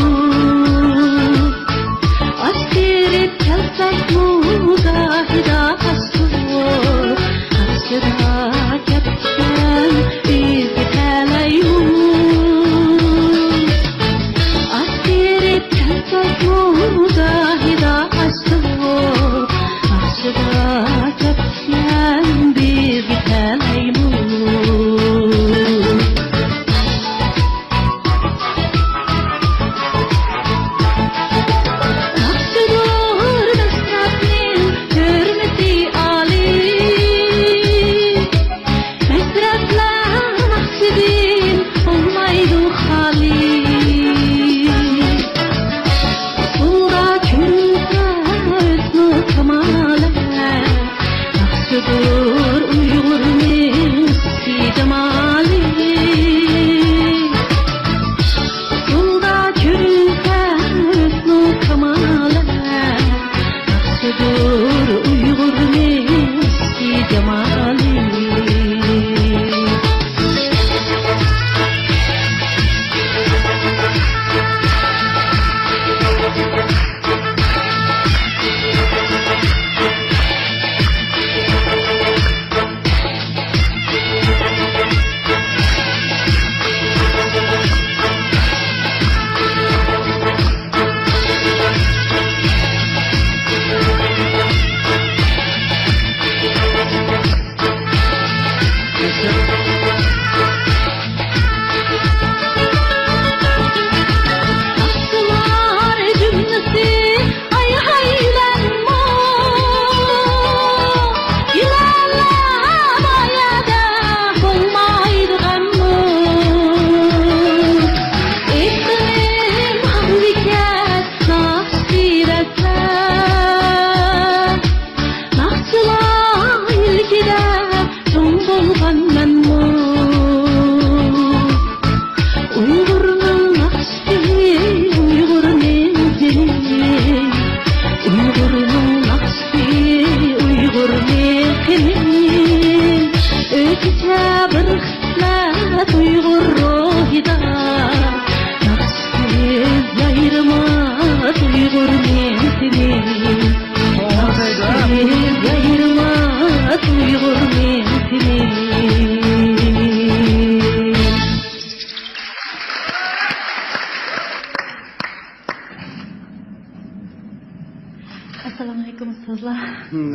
ئەسسالامۇئەلەيكۇم ئۇستازلار.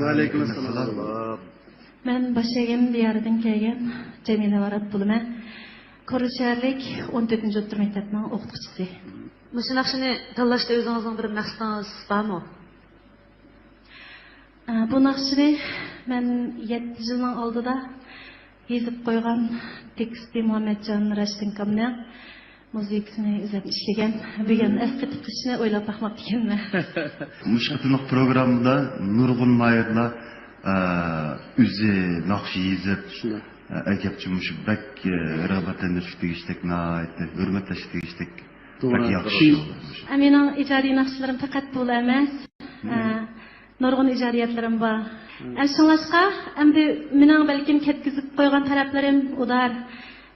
ۋەئەلەيكۇم ئەسسالام. مەن باشىئەگەم دىيارىدىن كەلگەن جەمىلە ۋارات بولىمەن. كورلا شەھەرلىك ئون تۆتىنچى ئوتتۇرا مەكتەپنىڭ ئوقۇتقۇچىسى. مۇشۇ ناخشىنى تاللاشتا ئۆزىڭىزنىڭ بىر مەقسىتىڭىز بارمۇ؟ ئە، بۇ ناخشىنى مەن يەتتە يىلنىڭ ئالدىدا يېزىپ قويغان، تېكىستى مۇھەممەتجان راشىدىنكامنىڭ، مۇزىكىسىنى ئۆزۈم ئىشلىگەن، بۈگۈن ئەسقېتىپ قىلىشنى ئويلاپ باقماپتىكەنمەن. مۇشۇ قېتىملىق پروگراممىدا نۇرغۇن ناھىيەدىلەر، ئە، ئۆزى ناخشا يېزىپ، شۇنداق. ئە، ئەگەرچە مۇشۇ بەك، ئە، رىغبەتلەندۈرۈشكە تېگىشلىك، ناھايىتى ھۆرمەتلەشكە تېگىشلىك، توغرا، بەك ياخشى توغرا. ئىش بولدى. ئە، مېنىڭ ئىجادىي ناخشىلىرىم پەقەت بۇلا ئەمەس. مم. ئە، نۇرغۇن ئىجادىيەتلىرىم بار. مم. ئە، شۇڭلاشقا، ئەمدى مېنىڭ بەلكىم كەتكۈزۈپ قويغان تەرەپلىرىم ئۇدار.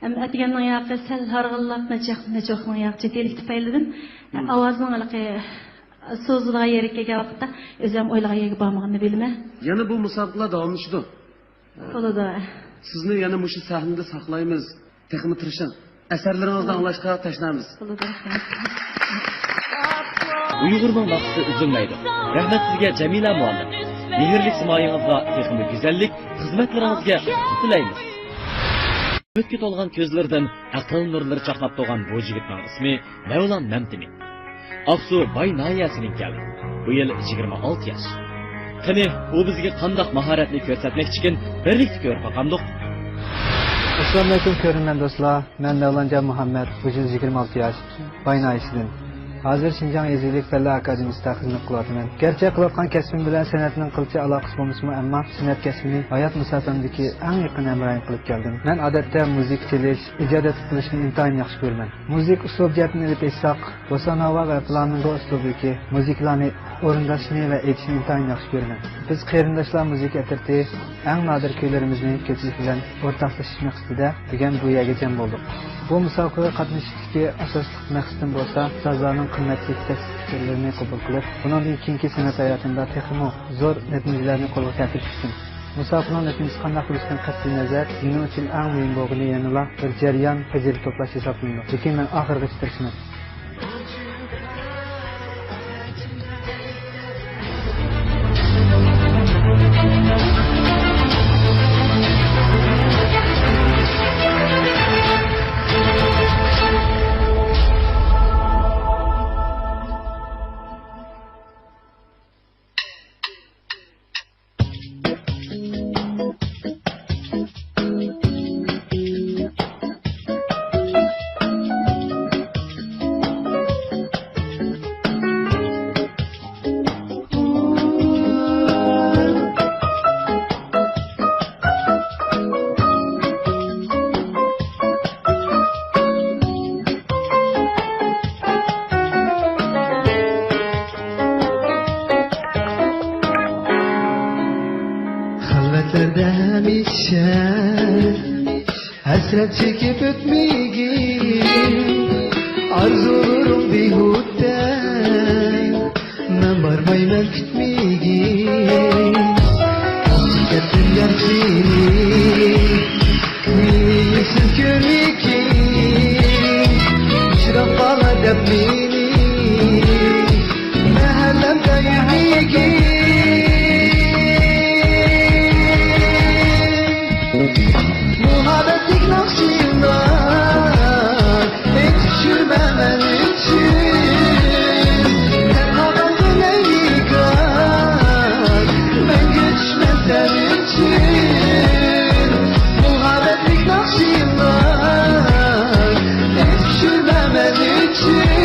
ئەم، ئەتىگەننىڭ ياقى سەل ھارغىنلاپ، نەچچە، نەچچە ۋاقىتنىڭ ياقى چېتىلىك تۈپەيلىدىن، مم. ئاۋازنىڭ ھېلىقى سوزۇلىدىغان يېرىگە كەلگەن ۋاقىتتا ئۆزۈم ئويلىغان يەرگە بارمىغىنىنى بىلىمەن. يەنە بۇ مۇسابىقىلەر داۋاملىشىدۇ. بولىدۇ. سىزنى يەنە مۇشۇ سەھنىدە ساقلايمىز. تېخىمۇ تىرىشىڭ. ئەسەرلىرىڭىزنى ئاڭلاشقا تەشنامىز. بولىدۇ، رەھمەت. ئۇيغۇرنىڭ ناخشىسى ئۈزۈلمەيدۇ. رەھمەت سىزگە، جەمىلە مۇئەللىم. مېھىرلىك سىمايىڭىزغا تېخىمۇ گۈزەللىك، خىزمەتلىرىڭىزگە ئۇتۇق تىلەيمىز. ئۈمىدكە تولغان كۆزلىرىدىن ئەقىل نۇرلىرى چاقناپ تۇرغان بۇ يىگىتنىڭ ئىسمى مەۋلان مەمتىمىن. ئاقسۇ باي ناھىيەسىدىن كەلدى. بۇ يىل يىگىرمە ئالتە ياش. قېنى، ئۇ بىزگە قانداق ماھارەتنى كۆرسەتمەكچىكىن، بىرلىكتە كۆرۈپ باقامدۇق؟ ئەسسالامۇئەلەيكۇم، كۆرۈرمەن دوستلار. مەن مەۋلانجان مۇھەممەت، بۇ يىل يىگىرمە ئالتە ياش، باي ناھىيەسىدىن. ھازىر شىنجاڭ يېزا ئىگىلىك پەنلەر ئاكادېمىيىسىدا خىزمەت قىلىۋاتىمەن. گەرچە قىلىۋاتقان كەسپىم بىلەن سەنئەتنىڭ قىلچە ئالاقىسى بولمىسىمۇ، ئەمما سەنئەت كەسپىنى ھايات مۇساپەمدىكى ئەڭ يېقىن ھەمراھىم قىلىپ كەلدىم. مەن ئادەتتە مۇزىكا چېلىش، ئىجادىيەت قىلىشنى ئىنتايىن ياخشى كۆرىمەن. مۇزىكا ئۇسلۇب جەھەتتىن ئېلىپ ئېيتساق، بوسسانوۋا ۋە فلامېنگو ئۇسلۇبىدىكى مۇزىكىلارنى ئورۇنداشنى ۋە ئېيتىشنى ئىنتايىن ياخشى كۆرىمەن. بىز قېرىنداشلار مۇزىكا ئەترىتى ئەڭ نادىر كۈيلىرىمىزنى كۆپچىلىك بىلەن ئورتاقلىشىش مەقسىتىدە بۈگۈن بۇ يەرگە جەم بولدۇق. بۇ مۇسابىقىگە قاتنىشىشتىكى ئاساسلىق مەقسىتىم بولسا، ئۇستازلارنىڭ قىممەتلىك تەكلىپ پىكىرلىرىنى قوبۇل قىلىپ، بۇنىڭدىن كېيىنكى سەنئەت ھاياتىمدا تېخىمۇ زور نەتىجىلەرنى قولغا كەلتۈرۈش ئۈچۈن. مۇسابىقىنىڭ نەتىجىسى قانداق بولۇشىدىن قەتئىينەزەر، مېنىڭ ئۈچۈن ئەڭ مۇھىم بولغىنى يەنىلا بىر جەريان، پەزىلەت توپلاش ھېسابلىنىدۇ. لېكىن مەن ئاخىرغىچە تىرىشىمەن. خىلۋەتلەردە ھەمىشە ھەسرەت چېكىپ ئۆتمىگىن، ئارزۇلىرىڭ بىھۇدە، مەن بارمايمەن كۈتمىگىن. كەتتىم يار سېنى، مېنى سىز كۆرمىگىن، ئۇچراپ قالار دەپ مېنى مەھەللەمدە يۈرمىگىن. مۇھەببەتلىك ناخشىلار، ئېيتىپ يۈرمە مەن ئۈچۈن. دەپ قالغىن ئەي نىگار، مەڭگۈ چۈشمە سەن ئۈچۈن. مۇھەببەتلىك ناخشىلار، ئېيتىپ يۈرمە مەن ئۈچۈن.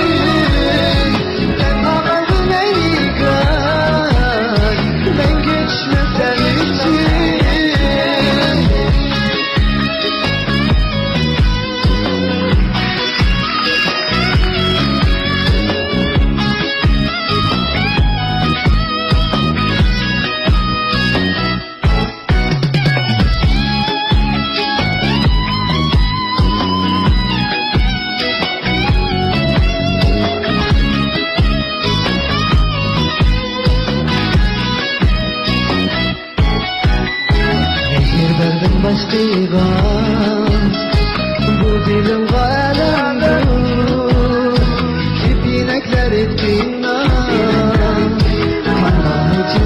مېھىر بەردىڭ باشقىغا، بۇ دىلىمغا ئەلەمدۇر كېپىنەكلەر ئېيتقىنىڭ. قانلارنى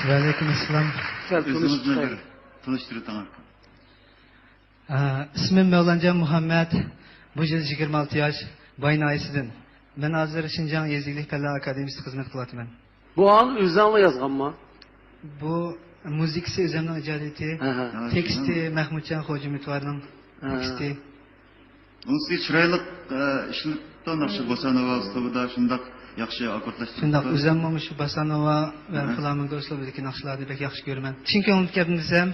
ۋەئەلەيكۇم ئەسسالام. سەل ئۆزىڭىزنى تونۇشتۇرساڭىز. بىر تونۇشتۇرۇۋېتىڭ. ئە، ئىسمىم مەۋلانجان مۇھەممەد. بۇ يىل يىگىرمە ئالتە ياش، باي ناھىيەسىدىن. مەن ھازىر شىنجاڭ يېزا ئىگىلىك پەنلەر ئاكادېمىيىسىدا خىزمەت قىلىۋاتىمەن. بۇ ئاڭ ئۆزۈڭلار يازغانمۇ؟ بۇ مۇزىكىسى ئۆزۈمنىڭ ئىجادىيىتى، ھە، ھە. تېكىستى مەخمۇتجان خوجىئۈمىتوۋانىڭ، ھە، تېكىستى. ئۇنسى چىرايلىق، ئە، ئىشلىنىپتۇ، ناخشا بوسانوۋا ئۇسلۇبىدا شۇنداق ياخشى ئاككوردلاشتۇرۇپتۇ. شۇنداق، ئۆزۈممۇ مۇشۇ بوسانوۋا ۋە، ھە، فلامېنكو ئۇسلۇبىدىكى ناخشىلارنى بەك ياخشى كۆرىمەن. چۈنكى ئۇنىڭدىكى گەپنى دېسەم،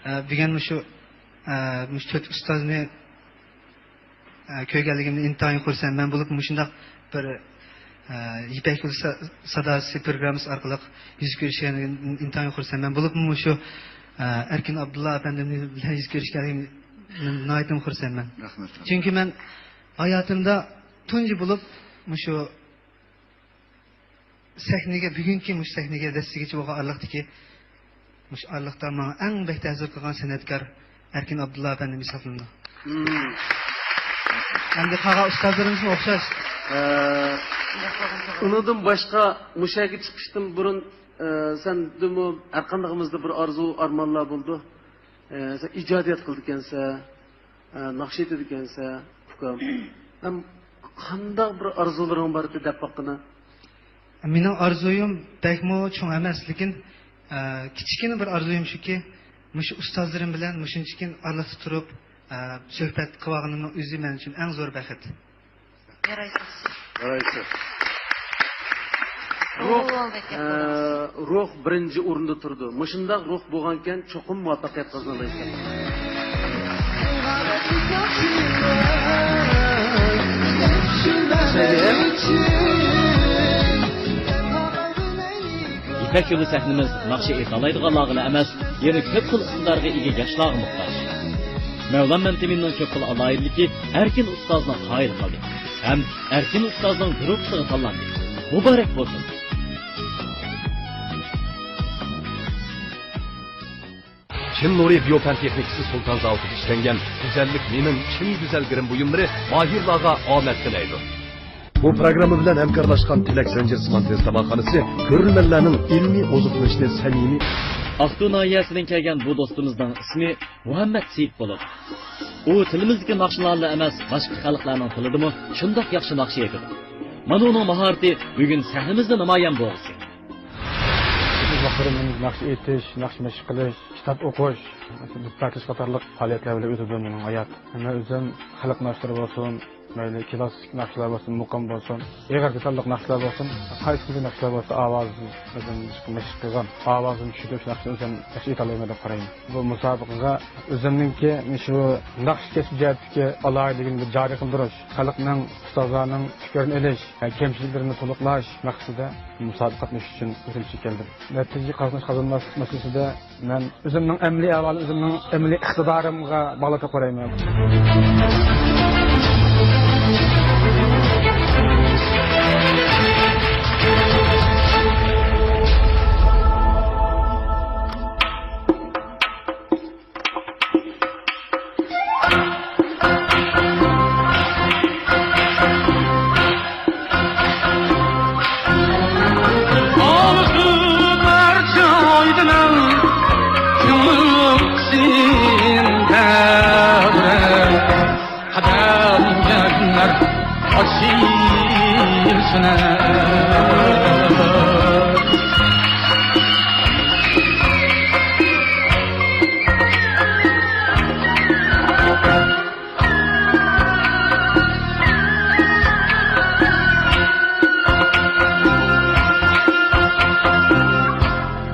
ئە، بۈگۈن مۇشۇ، ئە، مۇشۇ تۆت ئۇستازنى ئە، كۆرگەنلىكىمدىن ئىنتايىن خۇرسەنمەن. بولۇپمۇ مۇشۇنداق بىر، ئە، يىپەك يولى سا-، ساداسى پروگراممىسى ئارقىلىق يۈز كۆرۈشكەنلىكىمدىن ئىنتايىن خۇرسەنمەن. بولۇپمۇ مۇشۇ، ئە، ئەركىن ئابدۇللا ئەپەندىم بىلەن يۈز كۆرۈشكەنلىكىم ناھايىتىمۇ خۇرسەنمەن. رەھمەت. چۈنكى مەن ھاياتىمدا تۇنجى بولۇپ مۇشۇ سەھنىگە، بۈگۈنكى مۇشۇ سەھنىگە دەسسىگىچە بولغان ئارىلىقتىكى، مۇشۇ ئارىلىقتا ماڭا ئەڭ بەك تەسىر قىلغان سەنئەتكار ئەركىن ئابدۇللا ئەپەندىم ھېسابلىنىدۇ. مم. ئەمدى قالغان ئۇستازلىرىمىزمۇ ئوخشاش. ئە، ئۇنىڭدىن باشقا، مۇشۇ يەرگە چىقىشتىن بۇرۇن، ئە، سەندىمۇ ھەر قاندىقىمىزدا بىر ئارزۇ، ئارمانلار بولىدۇ. ئە، سەن ئىجادىيەت قىلىدىكەنسەن. ئە، ناخشا ئېيتىدىكەنسەن، ئۇكام. ھەم قانداق بىر ئارزۇلىرىڭ بار ئىدى دەپ باققىنا؟ مېنىڭ ئارزۇيۇم بەكمۇ چوڭ ئەمەس، لېكىن، ئە، كىچىككىنە بىر ئارزۇيۇم شۇكى، مۇشۇ ئۇستازلىرىم بىلەن مۇشۇنچىكىن ئارىلىقتا تۇرۇپ، ئە، سۆھبەت قىلىۋالغىنىمنىڭ ئۆزى مەن ئۈچۈن ئەڭ زور بەخت. يارايسىز. يارايسىز. روھ، ئوۋ، بەك ياخشى. ئە، روھ بىرىنچى ئورۇندا تۇرىدۇ. مۇشۇنداق روھ بولغانكەن، چوقۇم مۇۋەپپەقىيەت قازىنالايسىز. يىپەك يولى سەھنىمىز ناخشا ئېيتالايدىغانلارغىلا ئەمەس، يەنە كۆپ خىل ئىقتىدارغا ئىگە ياشلارغا موھتاج. مەۋلان مەمتىمىننىڭ كۆپ خىل ئالاھىدىلىكى ئەركىن ئۇستازنى قايىل قىلدى ھەم ئەركىن ئۇستازنىڭ گۇرۇپپىسىغا تاللاندى. مۇبارەك بولسۇن! چىن نۇرى بىيو پەن تېخنىكىسى سۇلتان زاۋۇتىدا ئىشلەنگەن گۈزەللىك مېنىڭ چىن گۈزەل گىرىم بۇيۇملىرى ماھىرلارغا ئامەت تىلەيدۇ. بۇ پروگرامما بىلەن ھەمكارلاشقان تىلەك زەنجىر سىمان دېرىز تاماقخانىسى كۆرۈرمەنلەرنىڭ ئىلمىي ئوزۇقلىنىشىنى سەمىمىي. ئاقتۇ ناھىيەسىدىن كەلگەن بۇ دوستىمىزنىڭ ئىسمى مۇھەممەد سېيىت بولۇپ، ئۇ تىلىمىزدىكى ناخشىلارلا ئەمەس، باشقا خەلقلەرنىڭ تىلىدىمۇ شۇنداق ياخشى ناخشا ئېيتىدۇ. مانا ئۇنىڭ ماھارىتى بۈگۈن سەھنىمىزدە نامايان بولغۇسى. ئۇزاقلىرىم ناخشا ئېيتىش، ناخشا مەشىق قىلىش، كىتاب ئوقۇش، دۇتار چېلىش قاتارلىق پائالىيەتلەر بىلەن ئۆتىدۇ مېنىڭ ھايات. مەن ئۆزۈم خەلق ناخشىلىرى بولسۇن، مەيلى كلاسسىك ناخشىلار بولسۇن، مۇقام بولسۇن، ئېغىر دېتاللىق ناخشىلار بولسۇن، قايسى خىل ناخشىلار بولسا، ئاۋازىم ئۆزۈم مەشىق قىلغان ئاۋازىم چۈشىدۇ، شۇ ناخشىنى ئۆزۈم ياخشى ئېيتالايمەن دەپ قارايمەن. بۇ مۇسابىقىگە ئۆزۈمنىڭكى شۇ ناخشا كەسپى جەھەتتىكى ئالاھىدىلىكىنى بىر جارى قىلدۇرۇش، خەلقنىڭ، ئۇستازلارنىڭ پىكرىنى ئېلىش، كەمچىلىكلىرىنى تولۇقلاش مەقسىتىدە مۇسابىقىگە قاتنىشىش ئۈچۈن ئۈرۈمچىگە كەلدىم. نەتىجە قازىنىش قازانماسلىق مەسىلىسىدە مەن ئۆزۈمنىڭ ئەمەلىي ئەھۋالىم، ئۆزۈمنىڭ ئەمەلىي ئىقتىدارىمغا باغلىق دەپ قارايمەن. قەدەمگە گۈللەر ئاچىلسۇن.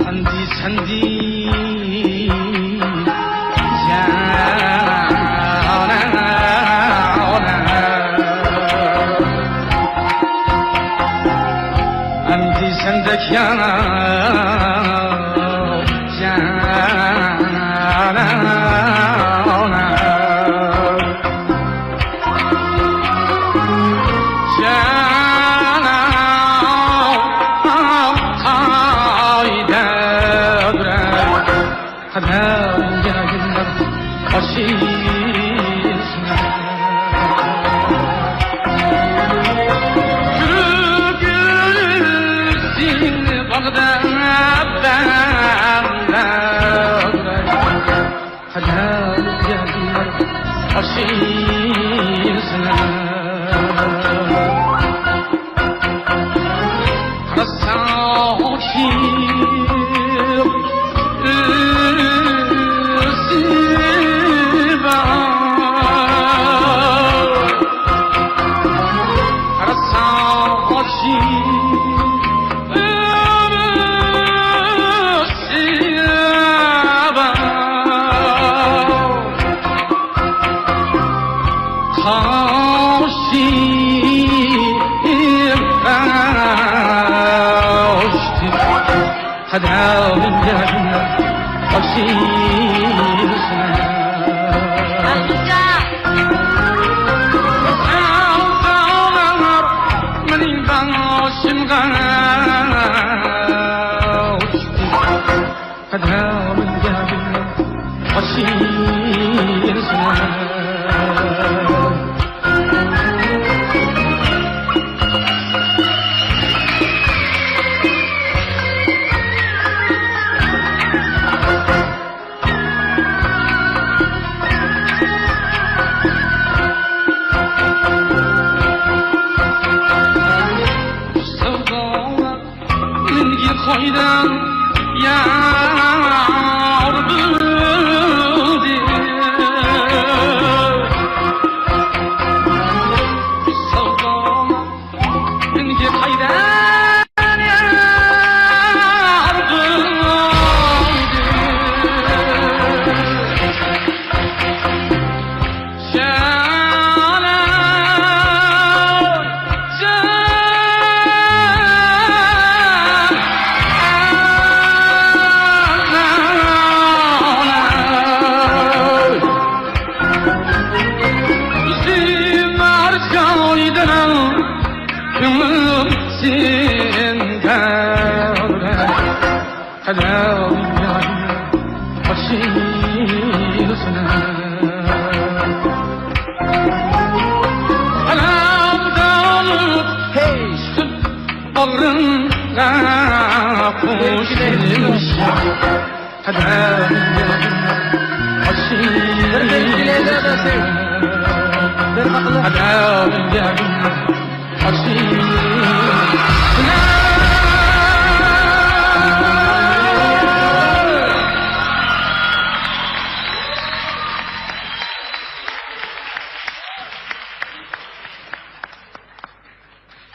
ئەمدى سەندىن يەنە ئەمدى سەندەك يەنە يەنە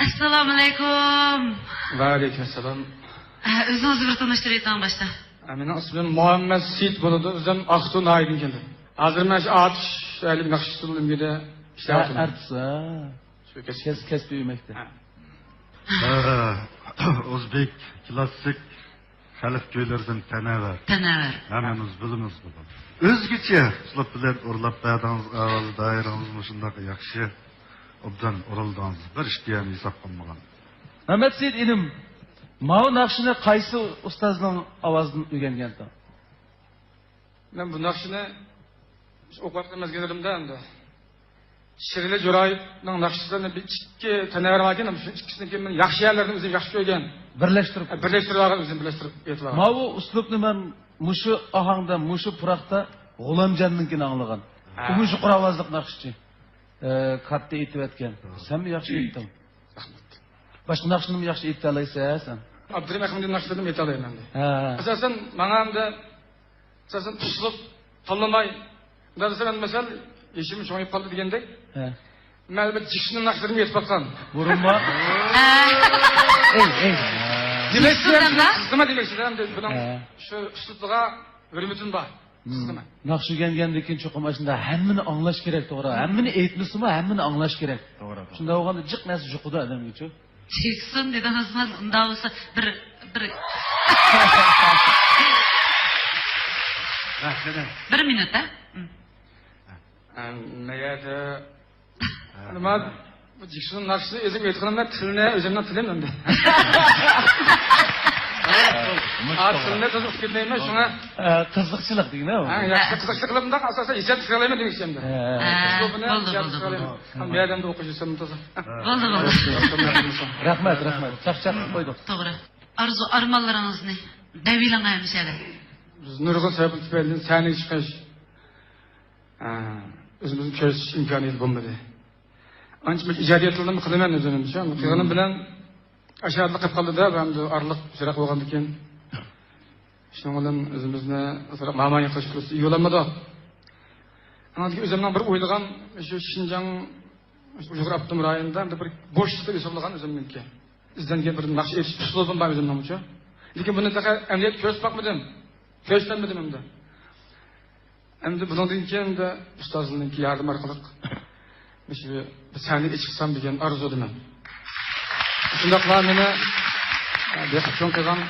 ئەسسالامۇئەلەيكۇم. ۋەئەلەيكۇم ئەسسالام. ئە، ئۆزىڭىزنى بىر تونۇشتۇرۇۋېتىڭ باشتا. ئە، مېنىڭ ئىسمىم مۇھەممەد سېيىت بولىدۇ. ئۆزۈم ئاقسۇ ناھىيىدىن كەلدىم. ھازىر مەن شۇ ئاتۇش ئەھلى ناخشىچى ئۈلگىدە ئىشلەۋاتىمەن. ئارتىس، ھە. شۇ كەسىپ. كەس-، كەسپىي ئۆمەكتە. ھە. ئە، ئۆزبېك كلاسسىك خەلق كۈيلىرىدىن تەنەۋەر. تەنەۋەر. ھەممىمىز بىلىمىز بۇنى. ئۆزگىچە ئۇسلۇب بىلەن ئۇرلاپ بەردىڭىز ئاۋازى، دائىرىڭىزمۇ شۇنداق ياخشى. ئوبدان ئۇرۇلدىڭىز. بىر ئىككى يەرنى ھېساب قىلمىغان. مەمەتسېيىت ئىنىم، ماۋۇ ناخشىنى قايسى ئۇستازنىڭ ئاۋازىدىن ئۆگەنگەنتىڭ؟ مەن بۇ ناخشىنى ئوقۇۋاتقان مەزگىللىرىمدە ئەمدى شېرىلى جورايېۋنىڭ ناخشىسىنى بىر ئىككى تەنەۋەر باركەن، شۇ ئىككىسىنى كېيىن مەن ياخشى يەرلىرىنى ئۆزۈم ياخشى كۆرگەن. بىرلەشتۈرۈپ. ھە، بىرلەشتۈرۈپ ئالغان، ئۆزۈم بىرلەشتۈرۈپ ئېيتىپ ئالغان. ماۋۇ ئۇسلۇبنى مەن مۇشۇ ئاھاڭدا، مۇشۇ پۇراقتا غۇلامجاننىڭكىنى ئاڭلىغان. ھە. ئۇمۇ يۇقىرى ئاۋازلىق ناخشىچى. ئە، كاتتا ئېيتىۋەتكەن. ھە. سەنمۇ ياخشى ئېيتتىڭ. رەھمەت. باشقا ناخشىنىمۇ ياخشى ئېيتالايسەن سەن. ئابدۇرېھىم ئەخمەتنىڭ ناخشىلىرىنى ئېيتالايمەن ئەمدى. ھە. ئاساسەن ماڭا ئەمدى ئاساسەن ئۇسلۇب تاللىماي، مۇنداق دېسەم، مەن مەسىلەن، يېشىم چوڭىيىپ قالدى دېگەندەك، ھە، مەن بىر جىكشىنىڭ ناخشىلىرىنى ئېيتىپ باققان. بۇرۇنمۇ؟ ھە. ئەي، ئەي. دېمەكچى، قىزىقىمەن دېمەكچى، ئەمدى بۇنىڭ، ھە، شۇ ئۇسلۇبىغا ھۆرمىتىم بار. مم. قىزىقىمەن. ناخشا ئۆگەنگەندىن كېيىن چوقۇم ئاشۇنداق ھەممىنى ئاڭلاش كېرەك، توغرا. ھەممىنى ئېيتمىسىمۇ، ھەممىنى ئاڭلاش كېرەك. توغرا، توغرا. شۇنداق بولغاندا جىق نەرسە يۇقىدۇ ئادەمگىچۇ. جېكسون دېدىڭىزمۇ، ئۇنداق بولسا بىر، بىر، رەھمەت. بىر مىنۇت، ھە؟ ئەم، نەگەردە، نېمە، بۇ جېكسون ناخشىسى ئۆزۈم ئېيتقىنىمدا تىلنى، ئۆزۈمنىڭ تىلىم ئەمدى. ئا، تىلنى تازا ئۇقۇپ كەتمەيمەن، شۇڭا. ئە، قىزىقچىلىق دېگىنە ئۇ. ھە، ياخشى قىزىقچىلىق قىلىپ، مۇنداق ئاساسەن ئىجاد قىلالايمەن دېمەكچى ئەمدى. ھە. ھە، بولدى، بولدى، بولدى. ھەم بۇ يەردە ئوقۇش يۈرسەم تازا. بولدى، بولدى. رەھمەت، رەھمەت. چاقچاق قىلىپ قويدۇق. توغرا. ئارزۇ ئارمانلىرىڭىزنى دەۋېلىڭ ھەمىشەدە. بىز نۇرغۇن سەۋەبلەر تۈپەيلىدىن سەھنىگە چىقىش، ئە، ئۆزىمىزنى كۆرسىتىش ئىمكانىيىتى بولمىدى. ئانچە مۇنچە ئىجادىيەتلەرنى قىلىمەن ئۆزۈمچە. قىلغىنىم بىلەن ئاشۇ يەردە قېلىپ قالدى-دە، ئەمدى ئارىلىق يىراق بولغاندىكىن. شۇنىڭ بىلەن ئۆزىمىزنى ئازراق ماما قىلىش پۇرسىتى يولانمىدۇق. ئاندىن كېيىن ئۆزۈمنىڭ بىر ئويلىغان، شۇ شىنجاڭ، شۇ ئۇيغۇر ئاپتونوم رايونىدا بىر بوشلۇق دەپ ھېسابلىغان ئۆزۈمنىڭكى. ئىزدەنگەن بىر ناخشا ئېيتىش ئۇسلۇبۇم بار ئۆزۈمنىڭچۇ. لېكىن بۇنى تېخى ئەمەلىيەتتە كۆرسىتىپ باقمىدىم. كۆرسىتەلمىدىم ئەمدى. ئەمدى بۇنىڭدىن كېيىن ئەمدى ئۇستازلارنىڭكى ياردىمى ئارقىلىق مۇشۇ بىر سەھنىگە چىقسام دېگەن ئارزۇدىمەن. شۇنداقلا مېنى، ئە، بېقىپ چوڭ قىلغان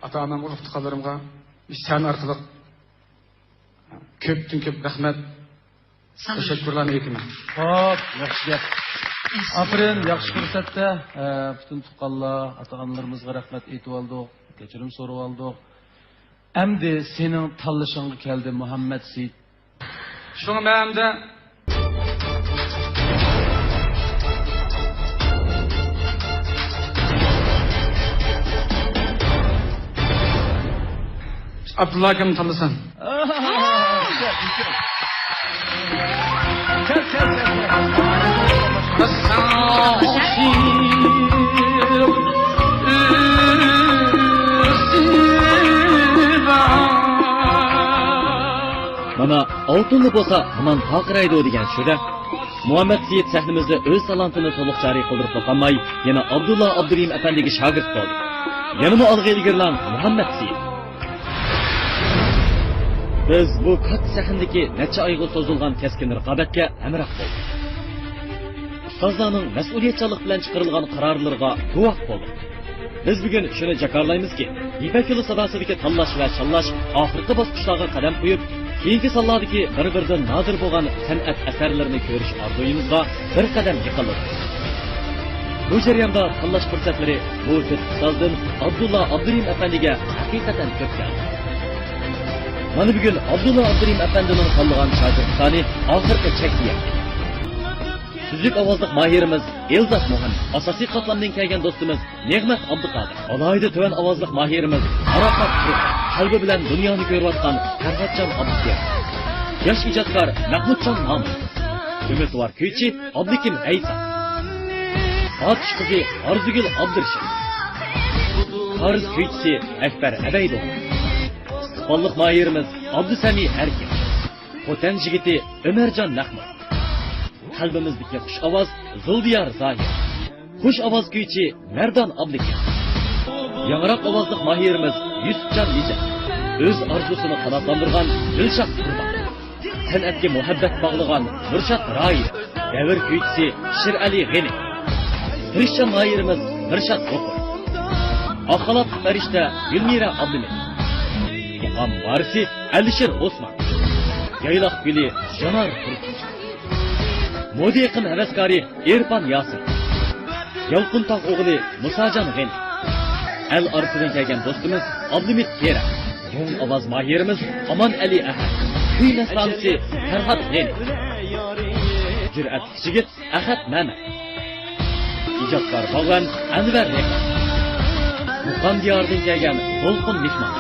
ئاتا-ئانامغا، ئۇرۇق-تۇغقانلىرىمغا مۇشۇ سەھنە ئارقىلىق كۆپتىن كۆپ رەھمەت، ساڭا تەشەككۈرلەرنى ئېيتىمەن. خوپ، ياخشى گەپ. ئاپىرىن، ياخشى پۇرسەتتە، ئە، پۈتۈن تۇغقانلار، ئاتا-ئانىلىرىمىزغا رەھمەت ئېيتىۋالدۇق، كەچۈرۈم سورىۋالدۇق. ئەمدى سېنىڭ تاللىشىڭغا كەلدى، مۇھەممەت سېيىت. شۇڭا مەن ئەمدى ئابدۇللا ئاكامنى تاللىسام. كەل، كەل، كەل، كەل. مانا، ئالتۇنلا بولسا ھامان پارقىرايدۇ دېگەن شۈرە. مۇھەممەت سېيىت سەھنىمىزدە ئۆز تالانتىنى تولۇق جارى قىلدۇرۇپلا قالماي، يەنە ئابدۇللا ئابدۇرېھىم ئەپەندىگە شاگىرت بولدى. يەنىمۇ ئالغا ئىلگىرىلەڭ مۇھەممەت سېيىت. بىز بۇ كاتتا سەھنىدىكى نەچچە ئايغا سوزۇلغان كەسكىن رىقابەتكە ھەمراھ بولدۇق. ئۇستازلارنىڭ مەسئۇلىيەتچانلىق بىلەن چىقىرىلغان قارارلىرىغا گۇۋاھ بولدۇق. بىز بۈگۈن شۇنى جاكارلايمىزكى، يىپەك يولى ساداسىدىكى تاللاش ۋە چاللاش ئاخىرقى باسقۇچلارغا قەدەم قويۇپ، كېيىنكى سانلاردىكى بىر-بىرىدىن نادىر بولغان سەنئەت ئەسەرلىرىنى كۆرۈش ئارزۇيىمىزغا بىر قەدەم يېقىنلىدۇق. بۇ جەرياندا تاللاش پۇرسەتلىرى بۇ تۆت ئۇستازدىن ئابدۇللا ئابدۇرېھىم ئەپەندىگە ھەقىقەتەن كۆپ كەلدى. مانا بۈگۈن ئابدۇللا ئابدۇرېھىم ئەپەندىنىڭ تاللىغان شاگىرتى سانى ئاخىرقى چەككە يەتتى. سۈزۈك ئاۋازلىق ماھىرىمىز ئېلزات مۇھەممەد، ئاساسىي قاتلامدىن كەلگەن دوستىمىز نېغمەت ئابدۇقادىر، ئالاھىدە تۆۋەن ئاۋازلىق ماھىرىمىز پاراققات تۇرۇپ، قەلبى بىلەن دۇنيانى كۆرۈۋاتقان پەرھاتجان ئابدۇكېرىم، ياش ئىجادكار مەھمۇتجان نامۇس، ئۈمىدۋار كۈيچى ئابلىكىم ئەيسا، ئاتۇش قىزى ئارزۇگۈل ئابدۇرېشىت، كارىز كۈيچىسى ئەكبەر ئەبەيدۇللا، ئىستىقباللىق ماھىرىمىز ئابدۇسەمى ئەركىن، خوتەن يىگىتى ئۆمەرجان نەقمۇ، قەلبىمىزدىكى خۇش ئاۋاز زۇلدىيار زاھىر، خۇش ئاۋاز كۈيچى مەردان ئابلىكىم، ياڭراق ئاۋازلىق ماھىرىمىز يۈسۈپجان نىجات، ئۆز ئارزۇسىنى قاناتلاندۇرغان دىلشات قۇربان، سەنئەتكە مۇھەببەت باغلىغان نۇرشات راھىل، دەۋر كۈيچىسى شىرئەلى غېنى، تىرىشچان ماھىرىمىز مىرشات غوپۇر، ئاق خالاتلىق پەرىشتە گۈلمىرە ئابلىمىت، مۇقام ۋارىسى ئەلىشىر ئوسمان، يايلاق گۈلى جانار تۇرسۇن، مودا ئېقىم ھەۋەسكارى ئېرپان ياسىن، يالقۇنتاغ ئوغلى مۇساجان غېنى، ئەل ئارىسىدىن كەلگەن دوستىمىز ئابلىمىت كېرەم، مۇڭ ئاۋاز ماھىرىمىز ئامانئەلى ئەھەت، كۈي مەستانىسى پەرھات غېنى، جۈرئەتلىك يىگىت ئەخەت مەمەت، ئىجادكار باغۋەن ئەنۋەر رېقىپ، مۇقام دىيارىدىن كەلگەن دولقۇن مېھمان،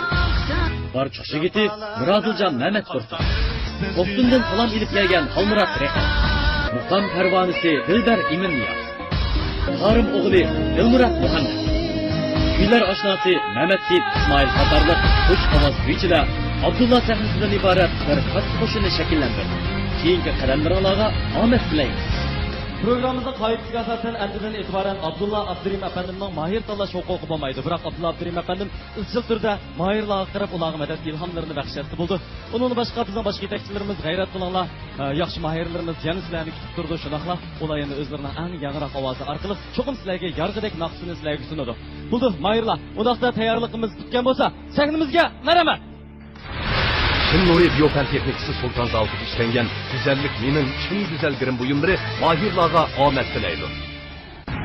بارچۇق يىگىتى مۇرادىلجان مەمەت تۇرسۇن، توقسۇندىن سالام ئېلىپ كەلگەن خالمۇرات رېقىپ، مۇقام پەرۋانىسى دىلبەر ئىمىننىياز، تارىم ئوغلى دىلمۇرات مۇھەممەت، كۈيلەر ئاشناسى مەمەت سېيىت ئىسمائىل قاتارلىق خۇش ئاۋاز كۈيچىلەر ئابدۇللا سەھنىسىدىن ئىبارەت بىر كاتتا قوشۇننى شەكىللەندۈردى. كېيىنكى قەدەملىرىڭلارغا ئامەت تىلەيمىز. پروگراممىمىزنىڭ قائىدىسىگە ئاساسەن، ئەمدىدىن ئېتىبارەن ئابدۇللا ئابدۇرېھىم ئەپەندىمنىڭ ماھىر تاللاش ھوقۇقى بولمايدۇ. بىراق ئابدۇللا ئابدۇرېھىم ئەپەندىم ئىزچىل تۈردە ماھىرلارغا قاراپ، ئۇلارغا مەدەت ئىلھاملىرىنى بەخش ئەتسە بولىدۇ. ئۇنىڭدىن باشقا، بىزنىڭ باشقا يېتەكچىلىرىمىز، غەيرەت قىلىڭلار، ئە، ياخشى ماھىرلىرىمىز يەنە سىلەرنى كۈتۈپ تۇرىدۇ. شۇنداقلا ئۇلار يەنە ئۆزلىرىنىڭ ئەڭ ياڭراق ئاۋازى ئارقىلىق چوقۇم سىلەرگە يارغىدەك ناخشىسىنى سىلەرگە سۇنىدۇ. بولدى، ماھىرلار، ئۇنداقتا تەييارلىقىمىز پۈتكەن بولسا، سەھنىمىزگە مەرھەمەت! شىن نۇرى بىيو پەن تېخنىكىسى سۇلتان زاۋۇتىدا ئىشلەنگەن گۈزەللىك مېنىڭ چىن گۈزەل گىرىم بۇيۇملىرى ماھىرلارغا ئومەد تىلەيدۇ.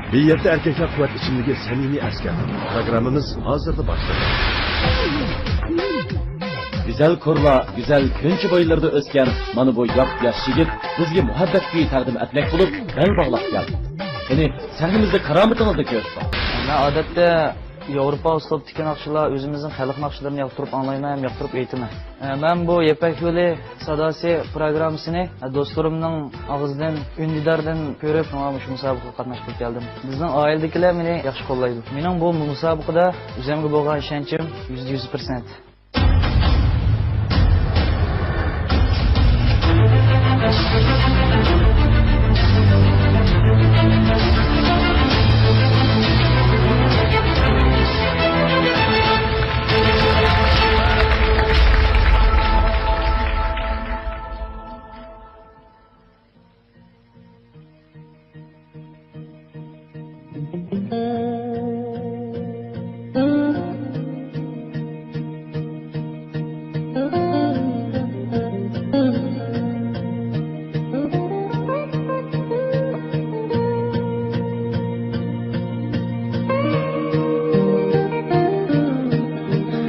بى يەتتە ئەركەكلەر قۇۋۋەت ئىچىملىكى سەمىمىي ئەسكەر. پروگراممىمىز ھازىرلا باشلىنىدۇ. گۈزەل كورلا، گۈزەل كۆنچى بويلىرىدا ئۆسكەن مانا بۇ ياپياش يىگىت بىزگە مۇھەببەت كۈيى تەقدىم ئەتمەك بولۇپ، بەل باغلاپ كەلدى. قېنى، سەھنىمىزدە كارامىتىڭىزنى كۆرسىتىڭ. مەن ئادەتتە ياۋروپا ئۇسلۇبىدىكى ناخشىلار، ئۆزىمىزنىڭ خەلق ناخشىلىرىنى ياقتۇرۇپ ئاڭلايمەن ھەم ياقتۇرۇپ ئېيتىمەن. ئە، مەن بۇ يىپەك يولى ساداسى پروگراممىسىنى، ئە، دوستلىرىمنىڭ ئاغزىدىن، ئۈندىداردىن كۆرۈپ، شۇڭا مۇشۇ مۇسابىقىگە قاتناشقىلى كەلدىم. بىزنىڭ ئائىلىدىكىلەر مېنى ياخشى قوللايدۇ. مېنىڭ بۇ مۇسابىقىدە ئۆزۈمگە بولغان ئىشەنچىم يۈزدە يۈز پىرسەنت.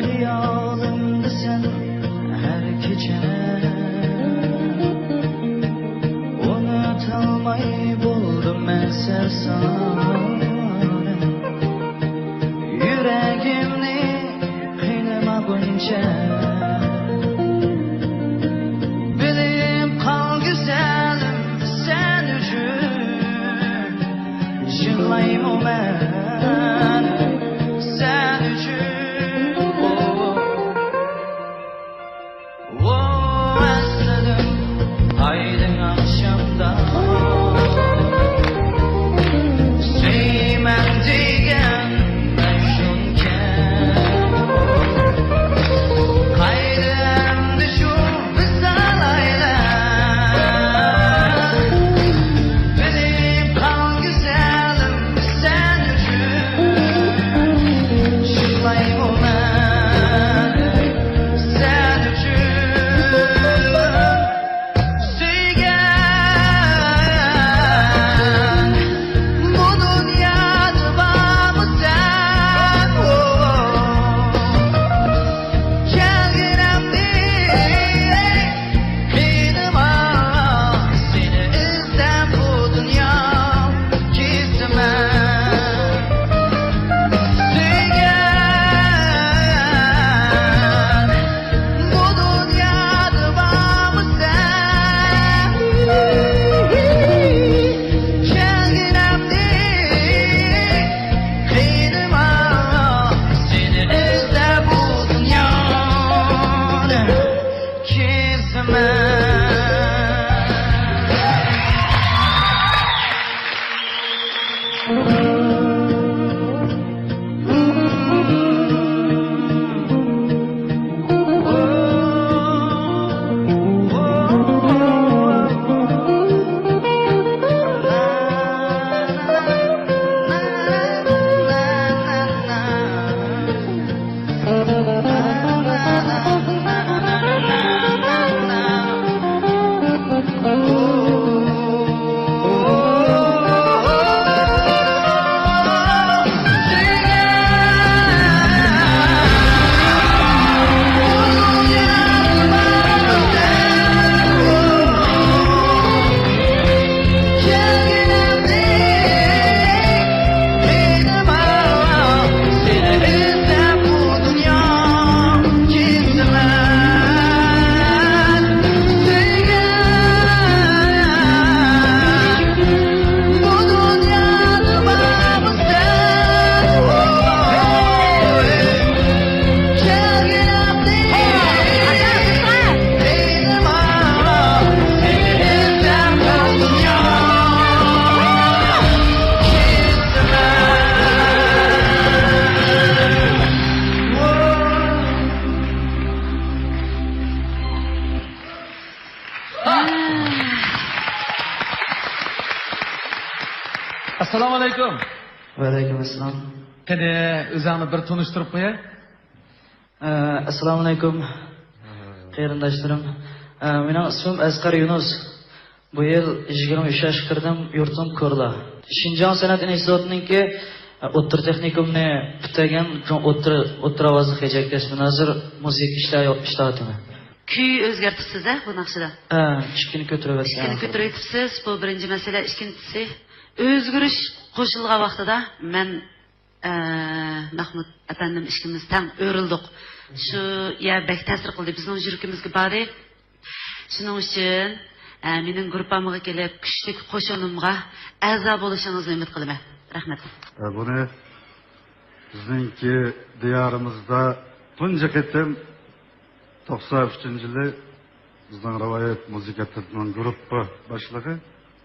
خىيالىمدا سەن ھەر كېچە، ئۇنۇتالماي بولدۇم مەن سەرسان. يۈرىكىمنى قىينىمىغىنچە، بىلىپ قال گۈزەلىم، سەن ئۈچۈن يىغلايمۇ مەن، سەن ئۈچۈن. ئو، ئەسلىدىم ئايدىڭ ئاخشامدا، سۆيىمەن دېگەن مەجنۇنكەن. قايدا ئەمدى شۇ ۋىسال ئايلار؟ بىلىپ قال گۈزەلىم، سەن ئۈچۈن يىغلايمۇ مەن، سەن ئۈچۈن. سۆيگەن، بۇ دۇنيادا بارمۇ سەن؟ كەلگىنىمنى قىينىما، سېنى ئىزدەپ بۇ دۇنيا كېزىمەن. سۆيگەن، بۇ دۇنيادا بارمۇ سەن؟ كەلگىنىمنى قىينىما، سېنى ئىزدەپ بۇ دۇنيانى كېزىمەن. ئەسسالامۇ ئەلەيكۇم. ۋەئەلەيكۇم ئەسسالام. قېنى، ئۆزۈڭنى بىر تونۇشتۇرۇپ قوياي. ئە، ئەسسالامۇ ئەلەيكۇم، قېرىنداشلىرىم. ئە، مېنىڭ ئىسمىم ئەسقەر يۇنۇس. بۇ يىل يىگىرمە ئۈچ ياشقا كىردىم، يۇرتۇم كورلا. شىنجاڭ سەنئەت ئىنستىتۇتىنىڭكى، ئە، ئوتتۇرا تېخنىكومنى پۈتتۈرگەن، ئوتتۇرا، ئوتتۇرا ئاۋازلىق ھېجەكلەش. مەن ھازىر مۇزىكا ئىشلە-، ئىشلەۋاتىمەن. كۈي ئۆزگەرتىپسىز-ھە بۇ ناخشىدا؟ ھە، ئىككىنى كۆتۈرۈۋەتكەن. ئىككىنى كۆتۈرۈۋېتىپسىز، بۇ بىرىنچى مەسىلە. ئىككىنچىسى، ئۆزگىرىش قوشۇلغان ۋاقتىدا مەن ئە، مەخمۇت ئەپەندىم ئىككىمىز تەڭ ئۆرۈلدۇق. شۇ يەر بەك تەسىر قىلدى، بىزنىڭ يۈرىكىمىزگە باردى. شۇنىڭ ئۈچۈن، ئە، مېنىڭ گۇرۇپپامغا كېلىپ، كۈچلۈك قوشۇنۇمغا ئەزا بولۇشىڭىزنى ئۈمىد قىلىمەن. رەھمەت. ئە، بۇنى بىزنىڭكى دىيارىمىزدا تۇنجى قېتىم توقسان ئۈچىنچى يىلى بىزنىڭ رىۋايەت مۇزىكا تىپىنىڭ گۇرۇپپا باشلىقى،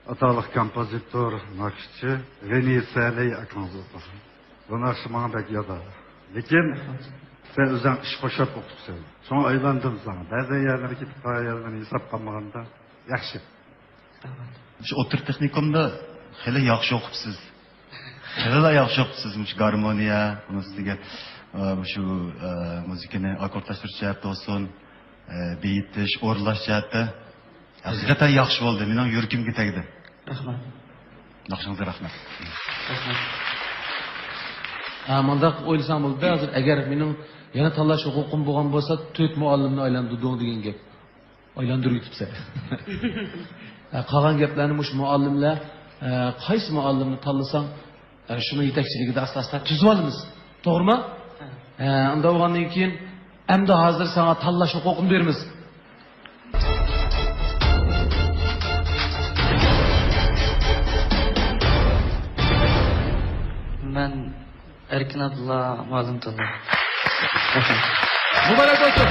ئاتاقلىق كومپوزىتور، ناخشىچى غېنى سەلەي ئاكىڭىز ئوقۇسۇن. بۇ ناخشا ماڭا بەك يادا. لېكىن سەن ئۆزۈڭ ئىش قوشۇپ ئوقۇپسەن. شۇڭا ئايلاندىم ساڭا. بەزى يەرلەرگە كېتىپ قالغان يەرلەرنى ھېساب قىلمىغاندا ياخشى. شۇ ئوتتۇرا تېخنىكومدا خېلى ياخشى ئوقۇپسىز. خېلىلا ياخشى ئوقۇپسىز. مۇشۇ گارمونىيە، ئۇنىڭ ئۈستىگە، ئە، مۇشۇ، ئە، مۇزىكىنى ئاككوردلاشتۇرۇش جەھەتتە بولسۇن، ئە، بېيىتىش، ئورۇنلاش جەھەتتە ھەقىقەتەن ياخشى بولدى. مېنىڭ يۈرىكىمگە تەگدى. رەھمەت. ناخشىڭىزغا رەھمەت. رەھمەت. ھە، مۇنداق ئويلىساڭ بولىدۇ. ھازىر ئەگەر مېنىڭ يەنە تاللاش ھوقۇقۇم بولغان بولسا، تۆت مۇئەللىمنى ئايلاندۇردۇڭ دېگەن گەپ. ئايلاندۇرۇپ كېتىپسەن. ھە، قالغان گەپلەرنى مۇشۇ مۇئەللىملەر، ھە، قايسى مۇئەللىمنى تاللىساڭ، ھە، شۇنىڭ يېتەكچىلىكىدە ئاستا-ئاستا تۈزۈۋالىمىز. توغرىمۇ؟ ھە. ھە، ئۇنداق بولغاندىن كېيىن، ئەمدى ھازىر ساڭا تاللاش ھوقۇقىنى بېرىمىز. مەن ئەركىن ئابدۇللا مۇئەللىم تونۇر. مۇبارەك بولسۇن!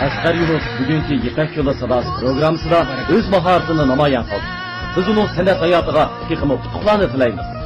ئەسقەر يۇنۇس بۈگۈنكى يىپەك يولى ساداسى پروگراممىسىدا ئۆز ماھارىتىنى نامايان قىلدى. بىز ئۇنىڭ سەنئەت ھاياتىغا تېخىمۇ ئۇتۇقلارنى تىلەيمىز.